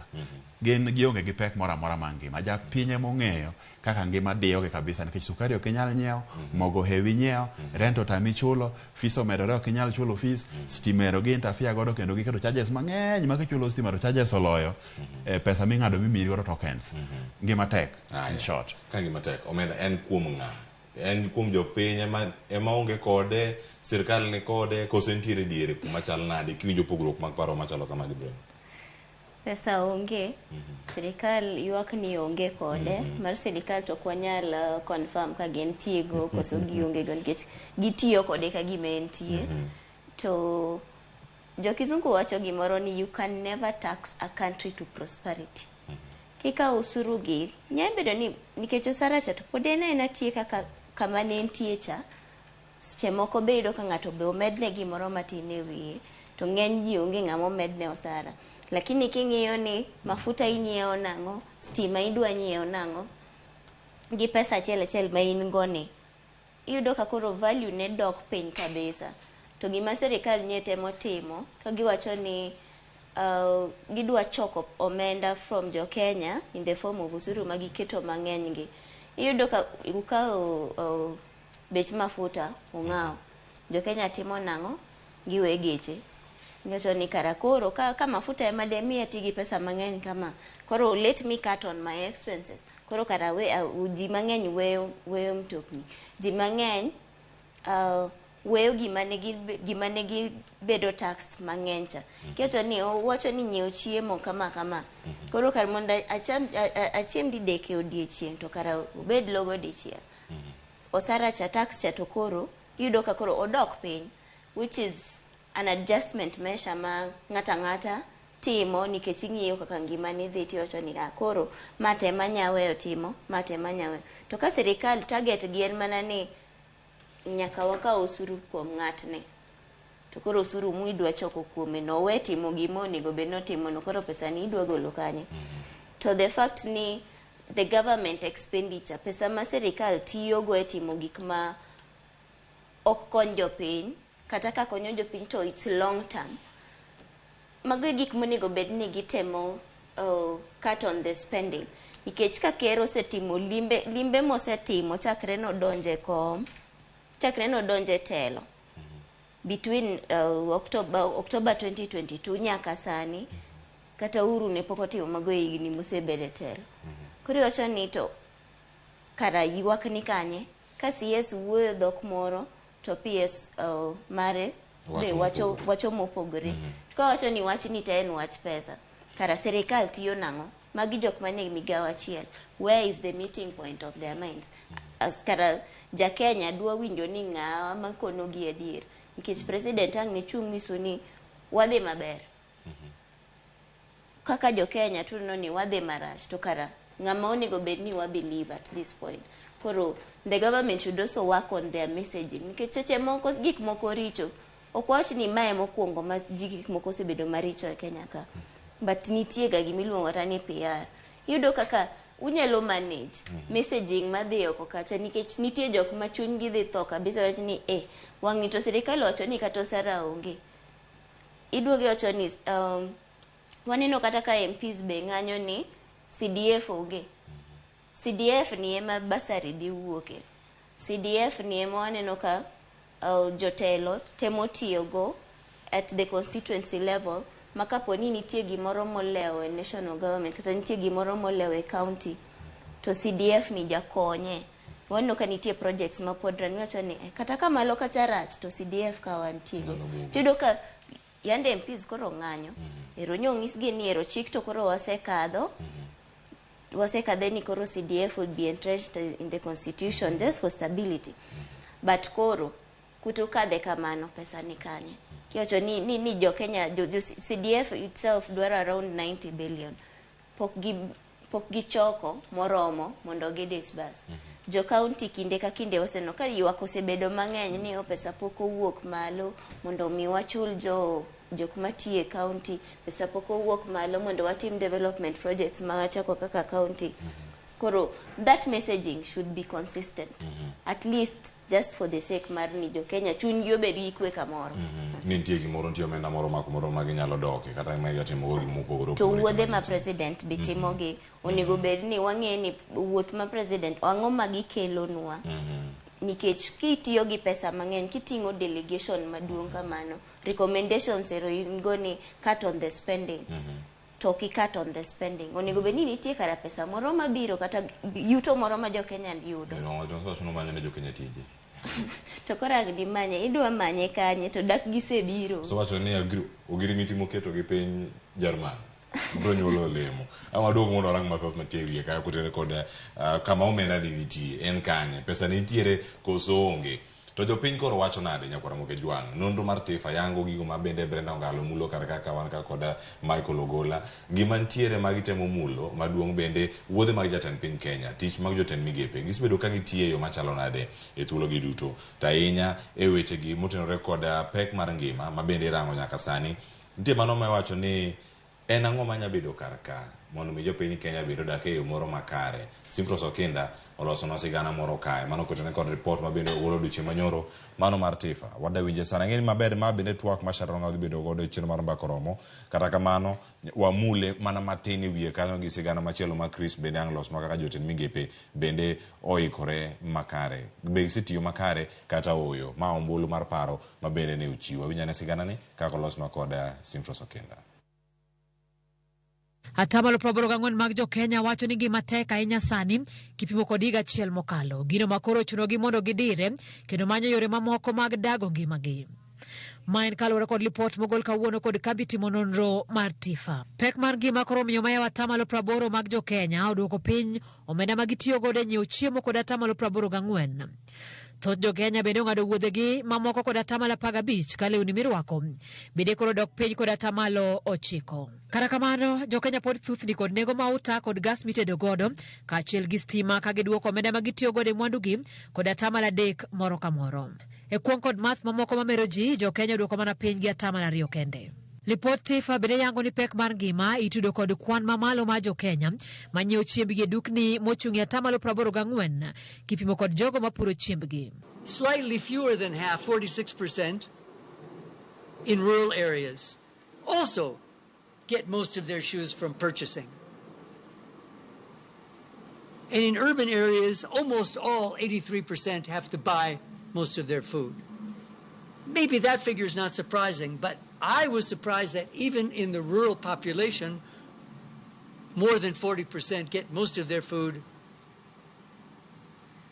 Gin gionge gi pek moro amora mar ngima. Japiny ema ong'eyo kaka ngima diyogi kabisa nikech sukari ok inyal nyiewo, mogo hewi nyiewo, rent otami chulo, fees omedore ok inyal chulo fees, stima ero gi interfere godo kendo giketo charges mang'eny ma kichulo stima to charges oloyo pesa ming'ado mimiyi godo tokens. Ngima tek, in short. Ka ngima tek, omenda en kuom ng'a? En kuom jopiny ema onge kode, sirkal ni kode, koso entiere diere kuma chal nade kiwinjo pogruok mag paro machalo kamagi Brenda? Pesa onge, sirikal ywak ni onge kode. Mar sirikal to ok wanyal confirm ka gintie go koso gionge go nikech gitiyo kode ka gima entie. To jokizungu wacho gimoro ni you can never tax a country to prosperity. Kikawo osuru gi, nyalo bedo ni nikech osara cha to pod en aena tie kaka kama ne entie cha. Seche moko be iyudo ka ng'ato be omedne gimoro matin e wiye, to ng'eny ji onge ng'ama omedne osara. Lakini king'iyo ni mafuta inyiewo nang'o, stima idwa nyiewo nang'o, gi pesa achiel achiel ma in go ni, iyudo ka koro value ne dok piny kabisa. To gima sirikal nye temo timo, ka giwacho ni gidwa choko omenda from jo Kenya in the form of osuru ma giketo mang'eny gi. Iyudo ka ukawo bech mafuta ung'awo. Jo Kenya timo nang'o? Giwe geche. Giwacho ni kara koro ka mafuta ema demi ati gi pesa mang'eny kama, koro let me cut on my expenses. Koro kara we, ji mang'eny weyo mtokni. Ji mang'eny weyo gima ne gibedo taxed mang'eny cha. Kiwacho ni owacho ni nyiew chiemo kama kama. Koro kar mondo achiem didek e odiechieng' to kara obed logo dichiel. Osara cha tax cha to koro iyudo ka koro odok piny, which is an adjustment measure ma ng'ata ng'ata timo nikech ing'iyo kaka ngimani dhi tiwacho ni koro ma tema anya weyo timo, ma tema anya weyo. To ka sirikal target gi en mana ni nyaka wakaw osuru kuom ng'atni, to koro osuru mwidwa choko kuome no owe timo gima onego bed notimo no, koro pesa ni idwa golo kanye? To the fact ni the government expenditure, pesa ma sirikal tiyogo e timo gik ma ok kony jopiny, kata ka konyo jopiny to it's long term. Mago e gik monego bed ni gitemo cut on the spending. Nikech ka ker osetimo limbe mosetimo chakre nodonje kom, chakre nodonje telo, between October 2022 nyaka sani, kata Uhuru ne pok otimo mago e higni mosebedo e telo. Koro iwacho ni to kara ywak ni kanye? Ka CS wuoyo dhok moro to PS mare be wacho mopogore. Ka wacho ni wach ni to en wach pesa, kara sirikal tiyo nang'o? Magi jok mane migawo achiel. Where is the meeting point of their minds? As kara ja Kenya dwa winjo ni ng'awa makono gi adier. Nikech president ang' ne chung' nyiso ni wadhi maber. Kaka jo Kenya tuneno ni wadhi marach to kara ng'ama onego bed ni wa believe at this point. Koro the government should also work on their messaging. Nikech seche moko gik moko richo. Ok wach ni mae mokwongo ma ji gik moko osebedo maricho e Kenya ka. But nitie ga gimiluongo kata ni PR. Iyudo kaka unyalo manage messaging madhi oko kacha nikech nitie jok ma chunygi dhi tho kabisa wach ni eh wang'ni to sirikal owacho ni kata osara onge. Iduogo iwacho ni waneno kata ka MPs be ng'anyo ni CDF onge. CDF ni ema basari dhi wuoke. CDF ni ema waneno ka jotelo temo tiyogo at the constituency level ma kapo ni nitie gimoro molewo e national government kata nitie gimoro molewo e county to CDF ni jakonye. Waneno ka nitie projects ma pod run iwacho ni kata ka malo kacha rach to CDF ka wantie go. Tiyudo ka yande MPs koro ng'anyo. Ero nyong'isgi ni ero chik to koro wasekadho. Wasekadhe ni koro CDF would be entrenched in the constitution just for stability. But koro kutokadhe kamano pesa ni kanye? Kiwacho ni jo Kenya jo CDF itself dwaro around 90 billion. Pok gichoko moromo mondo gi disburse. Jo county kinde ka kinde oseneno ka ywak osebedo mang'eny ni o pesa pok owuok malo mondo mi wachul jok matiyo e county, pesa pok owuok malo mondo watim development projects ma wachako kaka county. Koro that messaging should be consistent. At least just for the sake mar ni jo Kenya chunygi obed gi kwe kamoro. Ni nitie gimoro, nitie omenda moro ma kumoro ma ginyalo doke kata ma ginyalo timogo gik mopogore To opogore. wuodhe ma president be timogi onego bed ni wang'e ni wuoth ma president ang'o ma gikelonwa. Nikech kitiyo gi pesa mang'eny kiting'o delegation maduong' kamano recommendations ero in go ni cut on the spending. To ki cut on the spending onego bed ni nitie kara pesa moro mabiro kata yuto moro ma jo Kenya yudo. Wacho nomanyo ne jo Kenya tije. To koro ang' dimanye idwa manye kanye to dak gisebiro. So wacho ni ogirimiti moketo gi piny Jerman biro nyuolo olemo. Ama waduog mondo warang mathoth mantie e wiye ka kotenore kod kama omenda ni nitie en kanye, pesa nitiere koso onge. To jopiny koro wacho nade nyakwar Ramogi Jwang'? Nonro mar TIFA yango gigo ma bende Brenda Ongalo mulo kar kaka wan ka kod Michael Ogola. Gima nitiere ma gitemo mulo maduong' bende wuodhe mag jatend piny Kenya, tich mag jotend migepe gisebedo ka gitiyo e yo machalo nade e thuologi duto. To ahinya e wechegi motenore kod pek mar ngima ma bende irango nyaka sani. Nitie mano ma iwacho ni en ang'o manya bedo kar ka mondo mi jopiny Kenya bende odak e yo moro makare. Simfros Okinda olosonwa sigana moro kae. Mano kotene kod report ma bende ogolo odiochieng' manyoro mano mar TIFA. Wadawinje sana. Ang'e ni maber ma bende twak ma Sharon dhi bedo godo e chenro mar Mbaka Oromo. Kata kamano wamule mana matin e wiye kanyo gi sigana machielo ma Chris bende ang' losnwa kaka jotend migepe bende oikore makare. Be gisetiyo makare kata ooyo. Ma ombulu mar paro ma bende ne ochiwo. Awinj ane sigana ni kaka olosnwa kod Simfros Okinda. Atamalo 84 mag jo Kenya wacho ni ngima tek ahinya sani kipimo kod higa achiel mokalo. Gino ma koro ochunogi mondo gidire kendo manyo yore mamoko mag dago ngimagi. Ma en kaluwore kod lipot mogol kawuono kod kambi timo nonro mar TIFA. Pek mar ngima koro omiyo mayawo atamalo 80 mag jo Kenya oduoko piny omenda ma gitiyo godo e nyiewo chiemo kod atamalo 84. Thoth jo Kenya bende ong'ado wuodhegi mamoko kod atamalo 15 ka lewni mirwako bende koro dok piny kod atamalo 9. Kata kamano, jo Kenya pod thuthni kod nengo mauta kod gas mitedo godo kaachiel gi stima ka giduoko omenda ma gitiyo godo e mwandugi kod atamalo 3 moro ka moro. E kuong' kod math mamoko mamero ji, jo Kenya oduoko mana piny gi atamalo 2 kende. Lipot TIFA bende yango ni pek mar ngima itudo kod kwan mamalo mar jo Kenya manyiewo chiembgi e dukni mochung' e atamalo 84 kipimo kod jogo mapuro chiembgi. Slightly fewer than half, 46%, in rural areas also get most of their shoes from purchasing. And in urban areas, almost all, 83%, have to buy most of their food. Maybe that figure is not surprising, but I was surprised that even in the rural population, more than 40% get most of their food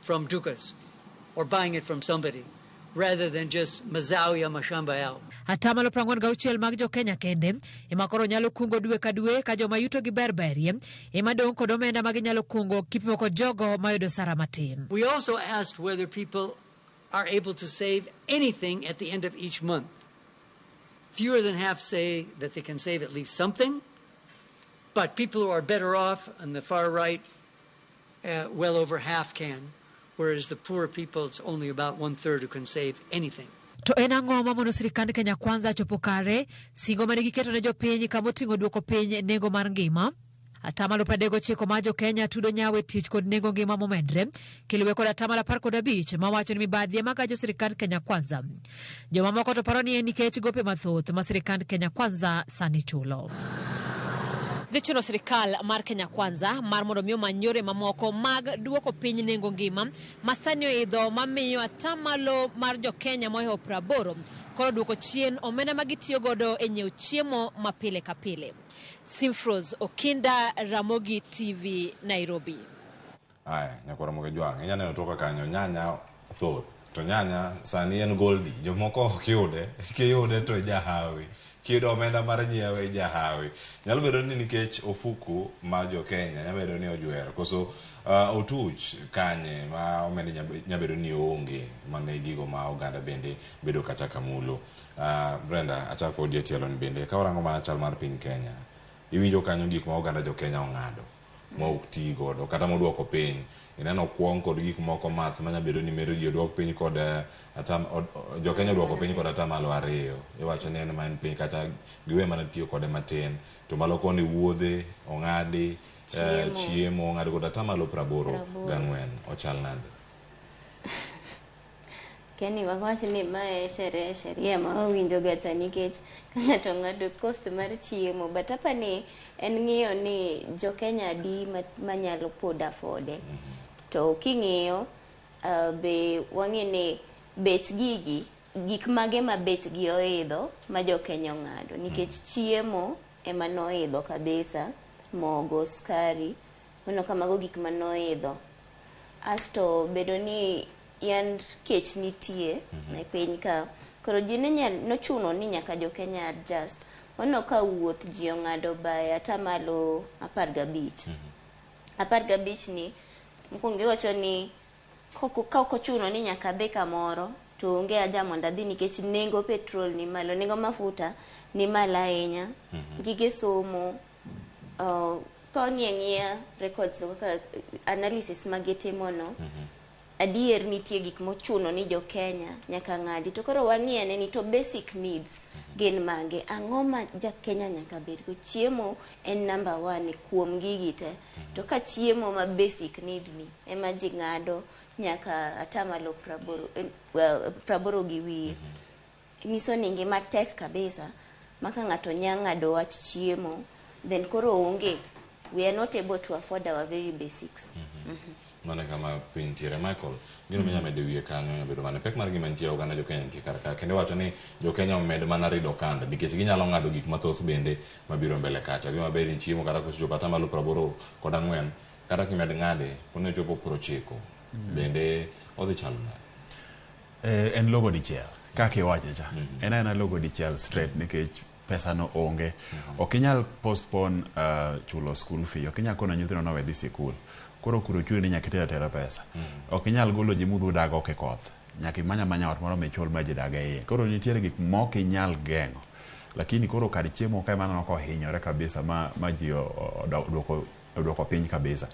from dukas or buying it from somebody. rather than just mazao ya mashamba yao. Atamalo 46 mag jo-Kenya kende ema koro nyalo kungo dwe ka dwe ka joma yuto gi ber berie ema dong' kod omenda ma ginyalo kungo kipimo kod jogo mayudo sara matin. We also asked whether people are able to save anything at the end of each month. Fewer than half say that they can save at least something, but people who are better off on the far right, well over half can, whereas the poor people, it's only about 1/3 who can save anything. To en ang'o mamono sirikand Kenya Kwanza chopo kare singo mane giketo ne jopiny kamoting'o duoko piny nengo mar ngima? Atamalo 39 mar jo-Kenya tudo nyawe tich kod nengo ngima momedre, kiluwe kod atamalo 15 mawacho ni mibadhi ema gajo sirikand Kenya Kwanza. Jomamoko to paro ni en nikech gope mathoth ma sirikand Kenya Kwanza sani chulo. Dhi chuno sirikal mar Kenya Kwanza mar mondo mi omany yore mamoko mag duoko piny nengo ngima ma sani oidho mamiyo atamalo mar jo-Kenya mohewo 80 koro duoko chien omenda ma gitiyo godo e nyiewo chiemo ma pile ka pile. Simfros Okinda, Ramogi TV, Nairobi. Aya, nyakwara Ramogi Jwang', inya neno toka kanyo nyanya thoth. To nyanya sani en goldi. Jomoko ok yude, kiyude to ijahawi. Kiyudo omenda mar nyiewe ijahawi. Nyalo bedo ni nikech ofuku mar jo Kenya nyalo bedo ni ojwer koso otuch kanye ma omenda nyalo bedo ni onge mane gigo ma oganda bende bedo kacha kamulo. Brenda, achako kodi e tielo ni bende ka warango mana chal mar piny Kenya, iwinjo kanyo gik ma oganda jo Kenya ong'ado ma ok ti godo kata moduoko piny. Ineno kuong kod gik moko math manya bedo ni medo ji oduok piny kod jo Kenya oduoko piny kod atamalo 2. Iwacho ni en ma en piny kata giwe mana tiyo kode matin. To malo koni wuodhe ong'adi, chiemo ong'adi kod atamalo 84. Ochal nade? Keni wawach ni mae sheria ma wawinjo ga cha nikech ka ng'ato ng'ado cost mar chiemo, but apani en ng'iyo ni jo Kenya adi manyalo pod afford. To king'iyo be wang'e ni bech gigi gik mage ma bechgi oidho ma jo Kenya ong'ado nikech chiemo ema noidho kabisa, mogo, sukari, mano kamago gik ma noidho. Asto bedo ni yand kech nitie e piny ka, koro ji ne nochuno ni nyaka jo Kenya adjust. Waneno ka wuoth ji ong'ado by atamalo 15. 15 ni mokwongo iwacho ni ka ok ochuno ni nyaka adhi kamoro to onge haja mondo adhi nikech nengo petrol ni malo, nengo mafuta ni malo ahinya, gige somo, ka wang'iyo ang'iya records kaka analysis magitimo no, adier nitie gik mochuno ni jo Kenya nyaka ng'adi. To koro wang'i ane ni to basic needs gin mage, ang'o ma ja Kenya nyaka bedgo? Chiemo en number 1 kuom gigi te. To ka chiemo ma basic need ni ema ji ng'ado nyaka atamalo 80 gi wiye, nyiso ni ngima tek kabisa ma ka ng'ato nya ng'ado wach chiemo then koro onge, we are not able to afford our very basics. Mano kama piny nitiere. Michael, gino minya medo wiye kanyo nyalo bedo mane pek mar gima nitie oganda jo Kenya nitie kar ka kendo iwacho ni jo Kenya omed mana rido okanda nikech ginyalo ng'ado gik mathoth bende mabiro mbele kacha. Gima ber ni chiemo kata kosechopo atamalo 84 kata kimed ng'ade poni ochopo 90 bende odhi chalo nade? En logo dichiel kaka iwache cha. En aena logo dichiel straight nikech pesa no onge. Ok inyal postpone chulo school fee, ok inyal kono nyithindo no we dhi sikul. Koro kuro chuni ni nyaka iter atera pesa. Ok inyal golo ji mudho dag oko e koth. Nyaka imany amanya ot moro michul ma ji dag e iye. Koro nitiere gik mok inyal geng'o. Lakini koro kar chiemo ka ema aneno ka ohinyore kabisa ma ji oduoko piny kabisa.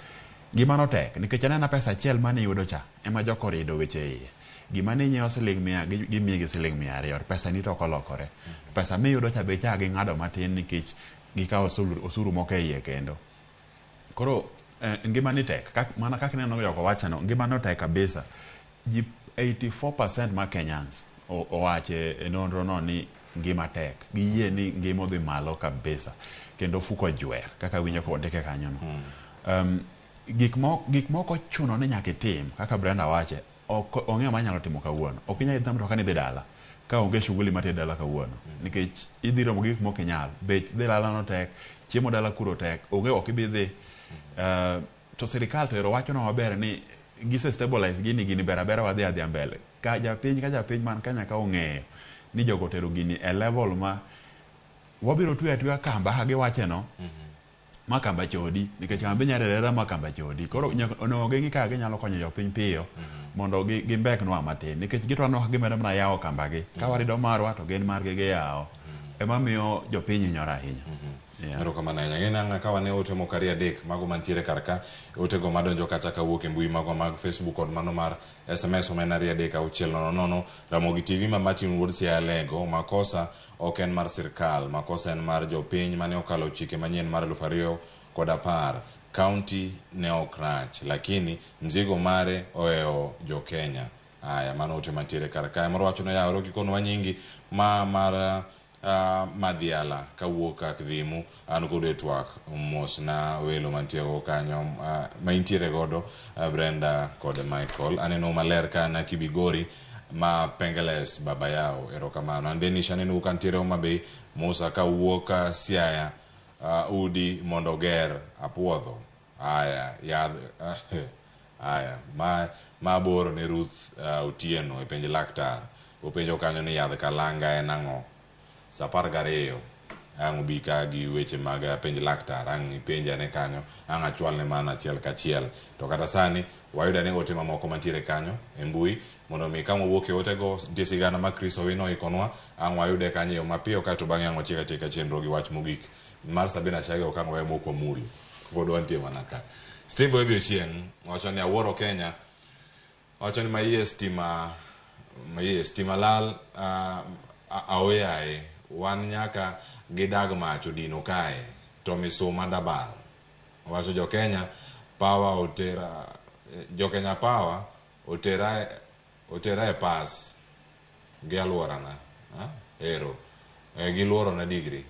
Gima tek nikech anena pesa achiel mane iyudo cha ema jok orido weche e iye. Gima ne inyiewo siling 100 gimiyi gi siling 200, pesa ni to ok olokore. Pesa miyudo cha be ichako ging'ado matin nikech gikawo osuru moko e iye kendo. Koro ngima ni tek, mana kaka ineno joko wacho no, ngima no tek kabisa. Ji 84% mar Kenyans owacho e nonro no ni ngima tek. Giyie ni ngima odhi malo kabisa kendo ofuko jwer kaka winjo kondike kanyo no. Gik moko ochuno ni nyaka itim kaka Brenda wache, ok ong'eyo ma nyalo timo kawuono. Ok inyal idhi mtoka ni dhi dala ka onge shughuli matie dala kawuono nikech idhi romo gi gik mok inyal. Bech dhi dala no tek, chiemo dala kuro tek, onge ok ibi dhi. To sirikal to ero wachonwa maber ni gise stabilize gini ber abera wadhi adhiya mbele. Ka japiny ka japiny man Kenya ka ong'eyo ni jogo otero gini e level ma wabiro tweyo atweya kamba kaka giwache no ma kamba chodi nikech kamba inyalo rere ma kamba chodi. Koro nyaka onego ging'i kaka ginyalo konyo jopiny piyo mondo gimbeknwa matin nikech gitwano kaka gimedo mana yawo kamba gi. Ka warido marwa to gin margi giyawo. Ema miyo jopiny hinyore ahinya. Yeah. Erokamano ahinya. Ng'e nang'a ka wane ote moko ariyo adek mago mantiere kar ka, otego madonjo kata kawuok e mbui magwa mag Facebook kod mano mar SMS omena 2 3 6 0 0. Ramogi TV ma Martin Wuod Siaya Lego, makosa ok en mar sirkal, makosa en mar jopiny mane okalo chike manyien mar 2010. County ne ok rach, lakini mzigo mare ohewo jo Kenya. Aya, mano ote mantiere kar kae. Moro wacho ni oyawore ok ikonwa nyingi ma mar Madhiala kawuok Kakdhimu an kodu e twak mos na welo mantie go kanyo ma intiere godo Brenda kod Michael. Aneno maler ka an Kibigori ma Pengeles baba yao erokamano. An Denish aneno ka ntiere Homa Bay Musa kawuok Siaya udi mondo oger apuodho. Aya yadh aya ma boro ne Ruth Otieno e penj laktar. Openjo kanyo ni yadh kalanga en ang'o? Saa 12 ang' ubi ka gi weche mag penj laktar, ang' ipenje ane kanyo, ang' achwalne mana achiel kachiel. To kata sani wayud ane ote mamoko mantiere kanyo e mbui mondo mi ka wawuok e otego nitie sigana ma Chris Owino oikonwa, ang' wayude kanyo e yo mapiyo kaeto bang'e ang' watiek atieka chenro gi wach mogik mar Sabina Chege ok ang' wawe mok wamul. Pod wantie mana ka. Steve Oebi Ochieng' wacho ni awuoro Kenya Owacho ni maiye stima maiye stima lal aoyaye wan nyaka gidag mach odino kae to misuma dabal. Owacho jo Kenya power otera jo Kenya power otera otera e pas gi aluorana ero giluorona degree.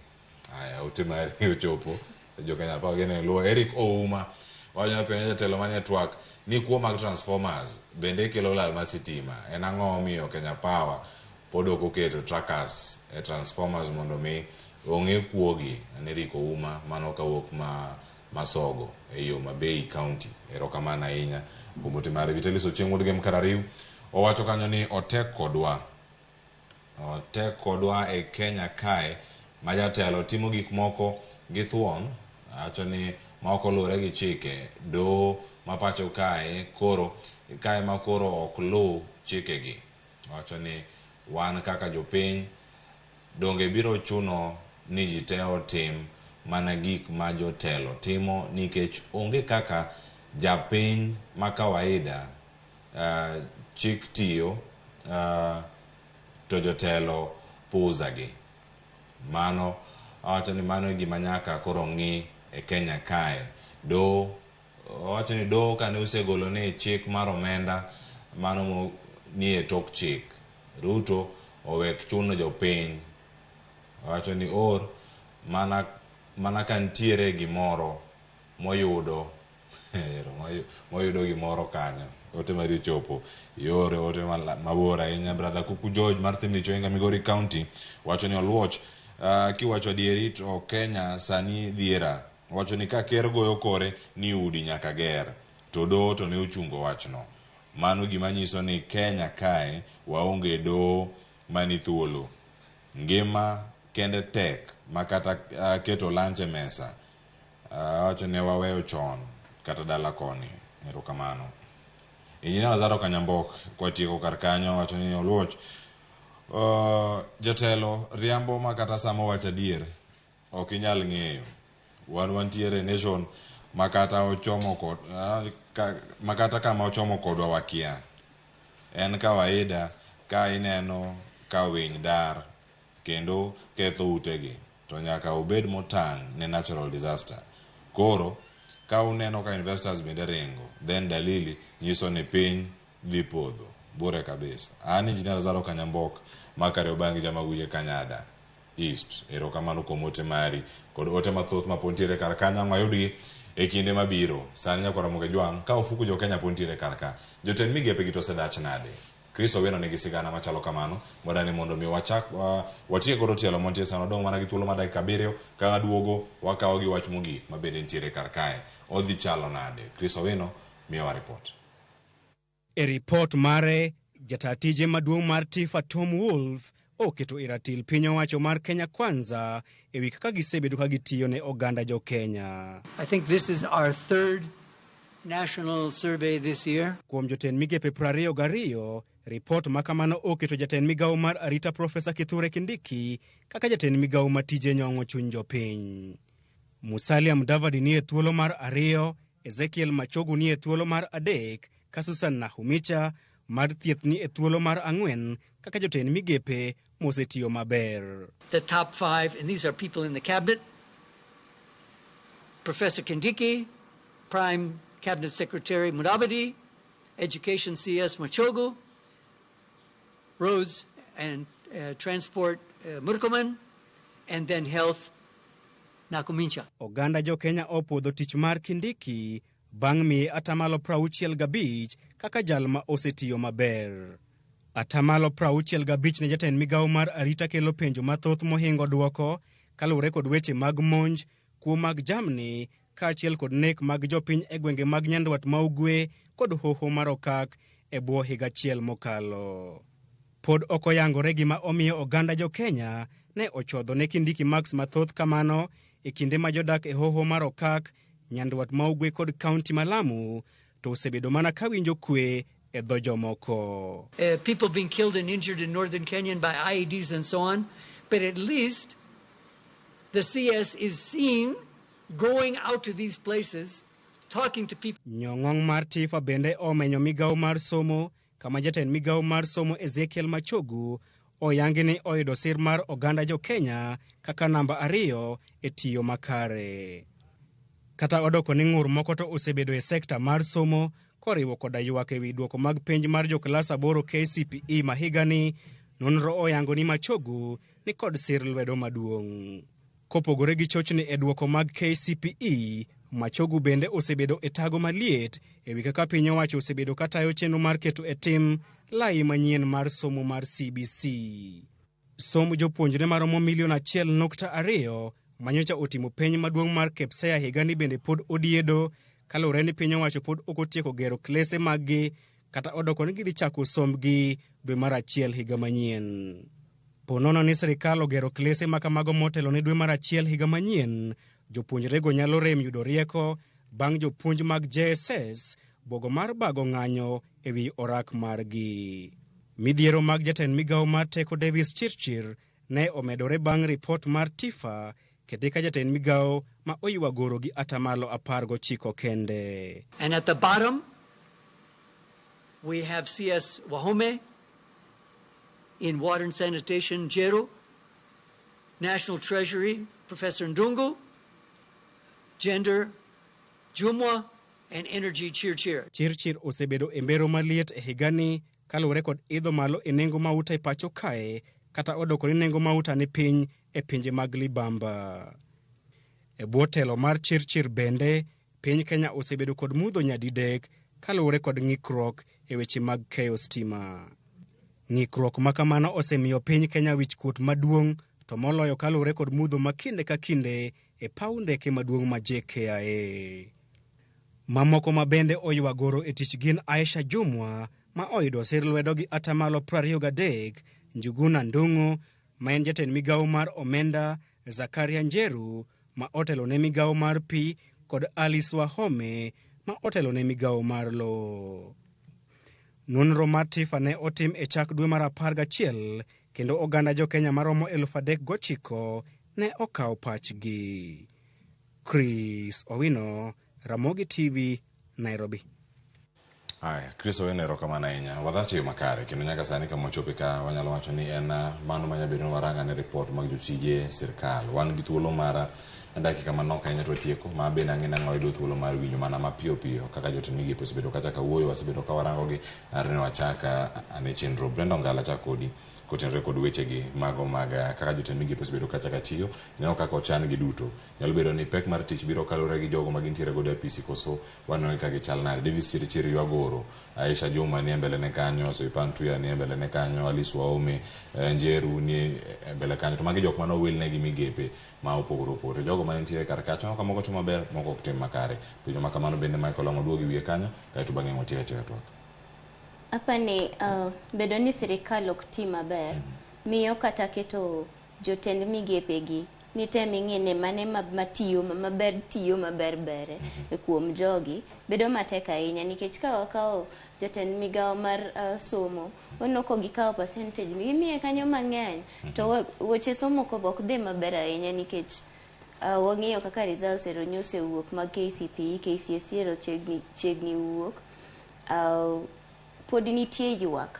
Aya ote mari ochopo jo Kenya Power gene luwo Eric Ouma wacho ni penjo jatelo manie twak ni kuo mag transformers bende kelo lal mar sitima en ang'o omiyo Kenya Power pod ok oketo trackers e transformers mondo mi ong'e kuogi. En Eric Ouma mano kawuok ma Masogo e yo Homa Bay County. Erokamano ahinya kuom ote mari. Vitalis Ochieng' wuod Gem Karariw owacho kanyo ni otek kodwa. Otek kodwa e Kenya kae ma jatelo timo gik moko gi thuon, wacho ni ma ok oluwore gi chike doho ma pacho kae koro kae ma koro ok luw chikegi. Wacho ni wan kaka jopiny donge biro chuno ni ji te otim mana gik ma jotelo timo nikech onge kaka japiny ma kawaida chik tiyo to jotelo puuza gi. Mano owacho ni mano e gima nyaka koro ng'i e Kenya kae. Doho owacho ni doho kane osegolo ni chik mar omenda mano mo nie tok chik. Ruto owek chuno jopiny. Owacho ni or mana ka nitiere gimoro moyudo moyudo gimoro kanyo. Ote mari ochopo iore ote mabor ahinya. Brother Kuku George mar Thimlich Ohinga Migori County wacho ni oluoch kiwacho adieri to Kenya sani dhiera. Wacho ni ka ker goyo kore ni udi nyaka ger to doho to ne ochungo wachno. Mano gima nyiso ni Kenya kae waonge doho mani thuolo. Ngima kende tek ma kata keto lunch e mesa wacho ne waweyo chon kata dala koni. Erokamano. Engineer Lazaro Kanyambok kwatieko kar kanyo wacho ni oluoch jatelo riambo ma kata sama owacho adier ok inyal ng'eyo. Wan wantiere nation ma kata ochomo kod ma kata kama ochomo kodwa wakia. En kawaida ka ineno ka winy dar kendo ketho utegi to nyaka obed motang' ne natural disaster. Koro ka uneno ka investors bende ringo then dalili nyiso ni piny dhi podho. Bure kabisa. An Engineer Lazaro Kanyambok ma Kariobangi Jamaguye Kanyada East. Erokamano kuom ote mari kod ote mathoth ma pod nitiere kar kanyo ang' wayudgi e kinde mabiro. Sani nyakwar Ramogi Jwang' ka ofuku jo Kenya pod nitiere kar ka. Jotend migepe gi to osedach nade? Chris Owino nigi sigana machalo kamano modani mondo mi wachak watiek godo tielo mantie sani wadong' mana gi thuolo mar dakika 7 ka waduogo wakawo gi wach mogik ma bende nitiere kar kae. Odhi chalo nade? Chris Owino miyowa report. E ripot mare, Jata tije maduong' mar TIFA Tom Wolf oketo e ratil piny owacho mar Kenya Kwanza ewi kaka gisebedo ka gitiyo ne oganda jo Kenya. I think this is our third national survey this year. Kuom jotend migepe 22, ripot ma kamano oketo jatend migawo mar arita Profesa Kithure Kindiki kaka jatend migawo ma tije nyong'o chuny jopiny. Musalia Mudavadi nie thuolo mar 2, Ezekiel Machogu nie thuolo mar 3, ka Susan Nakhumicha mar thieth ni e thuolo mar 4 kaka jotend migepe mosetiyo maber. The top 5, and these are people in the cabinet: Professor Kindiki, Prime Cabinet Secretary Mudavadi, Education CS Machogu, Roads and Transport Murkomen, and then Health Nakhumicha. Oganda jo Kenya opuodho tich mar Kindiki bang' miye atamalo 65 kaka jal ma osetiyo maber. Atamalo 65 ne jatend migawo mar arita kelo penjo mathoth mohingo duoko kaluwore kod weche mag monj, kuo mag jamni kaachiel kod nek mag jopiny e gwenge mag Nyandwat ma Ugwe kod hoho mar Okak e bwo higa achiel mokalo. Pod ok oyangore gima omiyo oganda jo Kenya ne ochodho ne Kindiki marks mathoth kamano e kinde ma jodak e hoho mar Okak, Nyandwat ma Ugwe kod kaunti ma Lamu to osebedo mana ka winjo kwe e dho jomoko. People being killed and injured in northern Kenya by IEDs and so on, but at least the CS is seen going out to these places, talking to people. Nyong'ong mar TIFA bende omenyo migawo mar somo kama jatend migawo mar somo Ezekiel Machogu oyangi ni oyudo sir mar oganda jo Kenya kaka namba 2 e tiyo makare. Kata odoko ni ng'ur moko to osebedo e sekta mar somo koriwo koda ywak ewi duoko mag penj mar joklas 8 KCPE ma higani, nonro oyango ni Machogu ni kod sir lwedo maduong'. Kopogore gi chochni e duoko mag KCPE, Machogu bende osebedo e tago maliet ewi kaka piny owacho osebedo katayo chenro mar keto e tim lai manyien mar somo mar CBC. Somb jopuonjre maromo milion 1.2 manyocha otimo penj maduong' mar KPSEA higani bende pod odiedo kaluwore ni piny owacho pod ok otieko gero klese maggi kata odoko ni gidhi chako sombgi dwe mar 1 higa manyien. Po nono ni sirikal ogero klese makamago motelo ne dwe mar 1 higa manyien, jopuonjrego nyalo rem yudo rieko bang' jopuonj mag JSS bogo mar bago ng'anyo ewi orak margi. Midhiero mag jatend migawo mar teko Davis Chirchir ne omedore bang' ripot mar TIFA kete ka jatend migawo ma oywa goro gi atamalo 19 kende. And at the bottom, we have CS Wahome in Water and Sanitation, Njeru, National Treasury, Professor Ndungu, Gender, Jumwa, and Energy, Chirchir. Chirchir osebedo e mbero maliet e higani kaluwore kod idho malo e nengo mauta e pacho kae kata odoko ni nengo mauta ni piny e pinje mag libamba. E bwo telo mar Chirchir bende, piny Kenya osebedo kod mudho nyadidek kaluwore kod ng'ikruok e weche mag keyo stima. Ng'ikruok ma kamano osemiyo piny Kenya wichkuot maduong' to moloyo kaluwore kod mudho ma kinde ka kinde e paw ndeke maduong' ma JKIA. Mamoko ma bende oywa goro e tich gin Aisha Jumwa ma oyudo sir lwedo gi atamalo 23, Njuguna Ndung'u ma en jatend migawo mar omenda, Zakaria Njeru ma otelo ne migawo mar pi kod Alice Wahome ma otelo ne migawo mar lowo. Nonro mar TIFA ne otim e chak dwe mar 11 kendo oganda jo Kenya maromo 3,900 ne okawo pachgi. Chris Owino, Ramogi TV, Nairobi. Aya, Chris Owino, erokamano ahinya. Wadhacho e yo makare kendo nyaka sani kama wachope ka wanyalo wacho ni en mano manyabedo ni waranga ne report mag jotije sirkal. Wan gi thuolo mar dakika manok ahinya to watieko, ma bende ang'e nang'o wayudo thuolo mar winjo mana mapiyo piyo kaka jotend migepe osebedo kacha ka wuoyo, wasebedo ka warango gi are ne wachak ane chenro. Brenda Ongala chak kodi kotenore kod wechegi mago mag kaka jotend migepe osebedo kacha ka tiyo, ineno kaka ochan gi duto. Nyalo bedo ni pek mar tich biro kaluwore gi jogo ma gintiere godo e apisi koso waneno ka gichal nade. Davis Chirchir ywagoro, Aisha Juma nie mbele ne kanyo, Soipan Tuya nie mbele ne kanyo, Alice Wahome, Njeru nie mbele kanyo. To magi jok mane owil negi migepe ma opogore opogore. Jogo mane nitiere kar kacha, moko moko timo maber, moko ok tim makare. Penjo ma kamano bende Michael Ong'o duogo e wiye kanyo, kaeto bang'e watiek atieka twak. Apani bedo ni sirikal ok ti maber miyo kata keto jotend migepegi ni tem ing'i ni mane matiyo maber tiyo maber bere kuom jogi bedo matek ahinya nikech ka wakawo jatend migawo mar somo waneno ka gikawo percentage gimiye kanyo mang'eny to weche somo ko ok dhi maber ahinya nikech wang'iyo kaka results ero nyosewuok mag KCPE, KCSE ero chiegni wuok. Pod nitie ywak,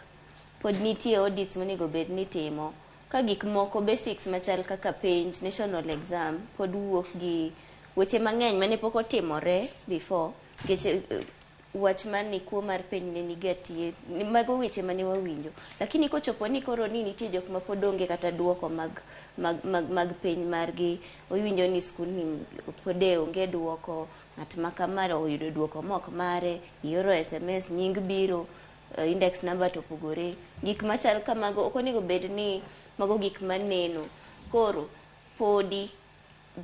pod nitie audits monego bed ni timo ka gik moko basics machal kaka penj, national exam pod wuok gi weche mang'eny mane pok otimore before nikech wach mar ni kuo mar penj ne niga tie mago weche mane wawinjo, lakini kochopo ni koro ni nitie jok ma pod onge kata duoko mag penj margi, iwinjo ni skul ni pod onge duoko, ng'at ma kama oyudo duoko mok mare, ioro SMS nying biro, index number to opogore, gik machal kamago ok onego bed ni mago gik maneno. Koro podi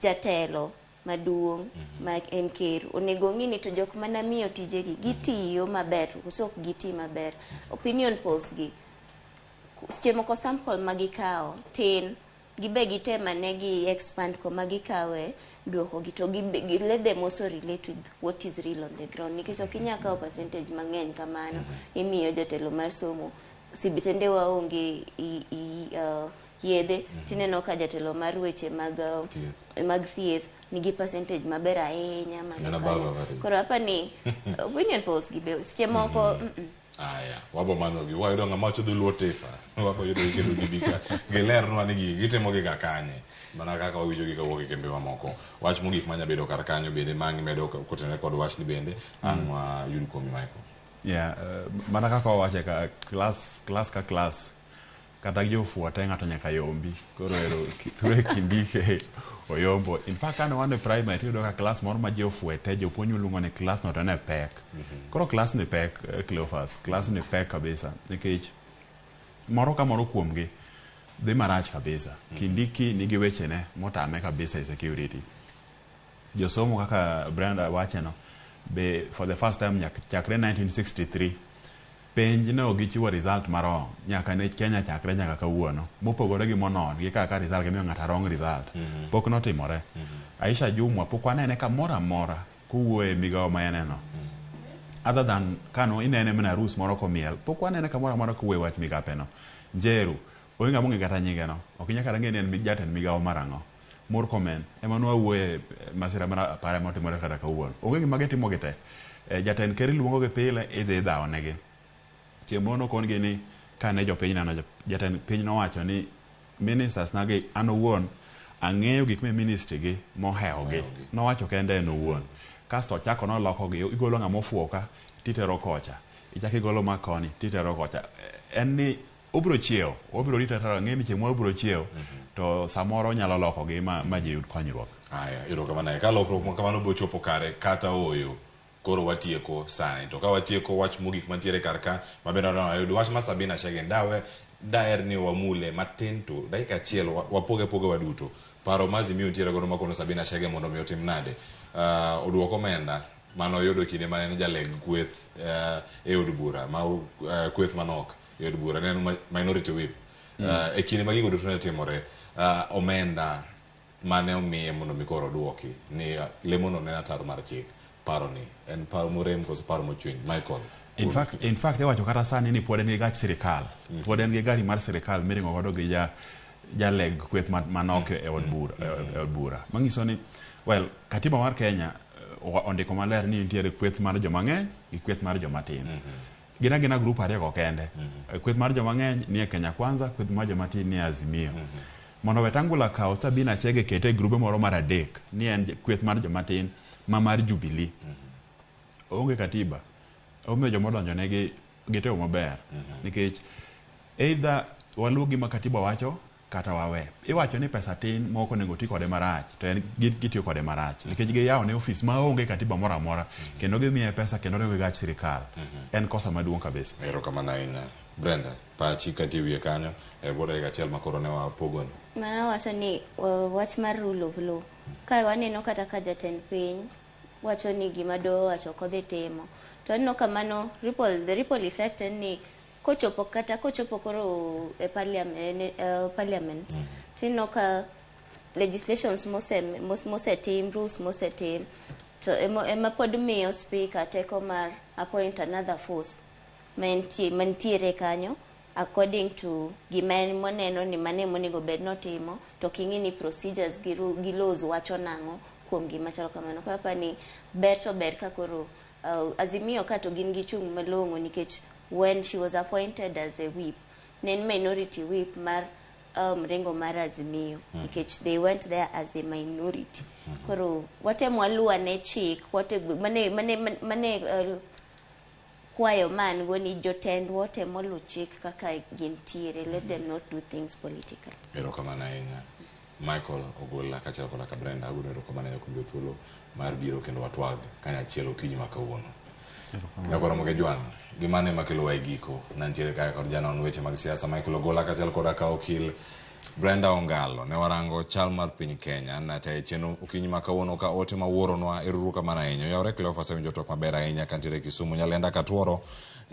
jatelo maduong' ma en ker onego ng'i ni to jok mana miyo tijegi gitiyo maber koso ok giti maber. Opinion polls gi seche moko sample ma gikawo tin, gibe gitem ane gi expand koma gikawe duoko gi to gi let them also relate with what is real on the ground nikech ok inyal kawo percentage mang'eny kamano imiyo jatelo mar somo sibitende waonge yedhe tineno ka jatelo mar weche mag thieth nigi percentage maber ahinya malo kanyo. Koro apani opinion polls gi be seche moko Aya, wabo manyogi. Wayudo ng'ama wacho dholuo tifa. Wabo yudo gi kendo gibika. Gilernwa ni gigi gitimo gi ga kanye. Mana kaka wawinjo gi kawuok e kembe mamoko. Wach mogik manya bedo kar kanyo bende ma ang' imedo kotenore kod wachni bende ang' wayud kuomi Michael. Yeah, mana kaka wawache ka class ka class kata jofuo te ng'ato nyaka yombi. Koro ero Kithure Kindiki oyombo. In fact kane wan e primary tiyudo ka class moro ma ji ofuwe te jopuonj luongo ni class no to ne pek. Koro class ni pek, Cleophas, class ni pek kabisa nikech moro ka moro kuomgi dhi marach kabisa. Kindiki nigi wechene motame kabisa e security. Josomo kaka Brenda wacheno be for the first time nyaka chakre 1963 penj ne ok gichiwo result marom nyaka ne Kenya chakre nyaka kawuono mopogore gi monon gi kaka result gimiyo ng'ato wrong result pok notimore. Aisha Jumwa pok wanene kamoro amora kowuoyo e migawo ma eneno other than kano inene mana arus moro komiel pok wanene kamoro amora kowuoyo e wach migape no. Njeru onge ng'ama ong'e kata nyinge no ok inyal kata ng'e ni en jatend migawo mar ang'o. Murkomen ema nwawuoye masira mar apaya motimore kata kawuono. Onge gima gitimo gi te. Jatend ker iluongo gi pile idhi idhawo negi. Chieng' moro nokon gi ni kane jopiny neno jatend piny nowacho ni ministers nagi an owuon ang'eyo gik me ministry gi mohewo gi. Nowacho kende en owuon. Kasto ochako noloko gi igolo ng'ama ofuwo ka titero kocha. Ichako igolo ma koni titero kocha. En ni obiro chiewo, obiro rito arita ang'e ni chieng' moro obiro chiewo to samoro onyalo loko gi ma ji yud konyruok. Aya, erokamano ahinya. Ka lokruok ma kamano biro chopo kare kata ooyo, koro watieko sani. To ka watieko wach mogik mantiere kar ka, mabende wadwa wayud wach ma Sabina Chege ndawe daher ni wamule matin to dakika achiel wapoge poge waduto. Paro ma Azimio nitiere godo makono Sabina Chege mondo mi otim nade? Oduok omenda mane oyudo kinde mane en jaleg kweth e od bura ma kweth manok e od bura ne en minority whip. E kinde ma gigo duto ne timore, omenda mane omiye mondo mi koro oduoki ni lemono ne en ataro mar chik. Paro ni en paro morem koso paro mochwiny? Michael. In fact iwacho kata sani ni pod en gi gach sirikal. Pod en gi gari mar sirikal miringo godo gi jaleg kweth manok e od bura, e od bura. Manyiso ni well, katiba mar Kenya ondiko maler ni nitiere kweth mar joma ng'eny gi kweth mar joma tin. Gin agina group ariyo go kende. Kweth mar joma ng'eny nie Kenya Kwanza, kweth mar joma tin nie Azimio. Mondo Wetangula kaw Sabina Chege kete e grube moro mar adek ni en kweth mar joma tin ma mar Jubilee. Onge katiba. Omiyo joma odonjo negi gitimo maber. Nikech either waluw gima katiba wacho kata wawe. Iwacho ni pesa tin ma ok onego ti kode marach to en gitiyo kode marach nikech giyawo ne ofis maonge katiba moro amora kendo gimiye pesa kendo ringo gi gach sirikal. En kosa maduong' kabisa. Erokamano ahinya. Brenda, pachi katie wiye kanyo e bwo dakika achiel ma koro ne wapogoni. Mana wacho ni wach mar rule of law ka waneno kata ka jatend piny wacho ni gima doho owacho ok odhi timo. To aneno ka mano ripple, the ripple effect en ni kochopo kata kochopo koro e parliament, parliament to ineno ka legislations mosetim, rules mosetim to ema pod miyo speaker teko mar appoint another force mantiere kanyo according to gima en moneno ni mane monego bed notimo, to ok ing'i ni procedures gi laws wacho nang'o kuom gima chalo kamano. Koro aparo ni ber to ber ka koro Azimio ka to gin gi chung' malong'o, nikech when she was appointed as a whip, ne en minority whip mar mrengo mar Azimio, nikech they went there as the minority. Koro watem waluw ane chik mane kwayo ma an go ni jotendwa otem oluw chik kaka gintiere. Let them not do things politically. Erokamano ahinya, Michael Ogola kaachiel koda ka Brenda. Agoni erokamano ahinya kuom yudo thuolo mar biro kendo watwag kanyachiel okinyi ma kawuono. Nyakoro Ramogi Jwang', gimano ema kelowa e giko. Nantiere kae kod janon weche mag siasa Michael Ogola kaachiel koda ka okil Brenda Ongalo. Ne warango chal mar piny Kenya. Natayo chenro okinyi ma kawuono ka ote ma wuoronwa. Ero kamano ahinya. Oyawre Cleophas, awinjo twak maber ahinya kantiere Kisumu. Nyalenda Katuoro,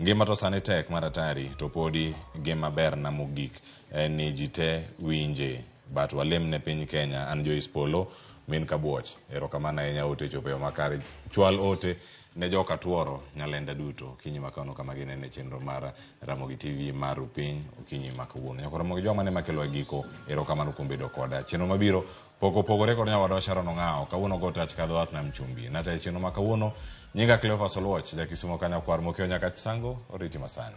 ngima to sani tek mar atari, to podi gima ber na mogik en ni ji te winje, but walem ne piny Kenya. An Joyce Polo min Kabuoch. Erokamano ahinya, ote chopo e yo makare. Chwal ote ne joka Tuoro Nyalenda duto okinyi ma kawuono kama ginene chenro mar Ramogi TV mar Rupiny okinyi ma kawuono. Nyakoro Ramogi Jwang' mane makelo e giko. Erokamano kuom bedo koda. Chenro mabiro pok opogore kod nyawadwa Sharon Ong'awo. Kawuono go tach kadho wath nam chumbi. Natayo chenro ma kawuono. Nyinga Cleophas Oluoch, Jakisumo kanyakwar mokiewo nyaka Sango, oriti masani.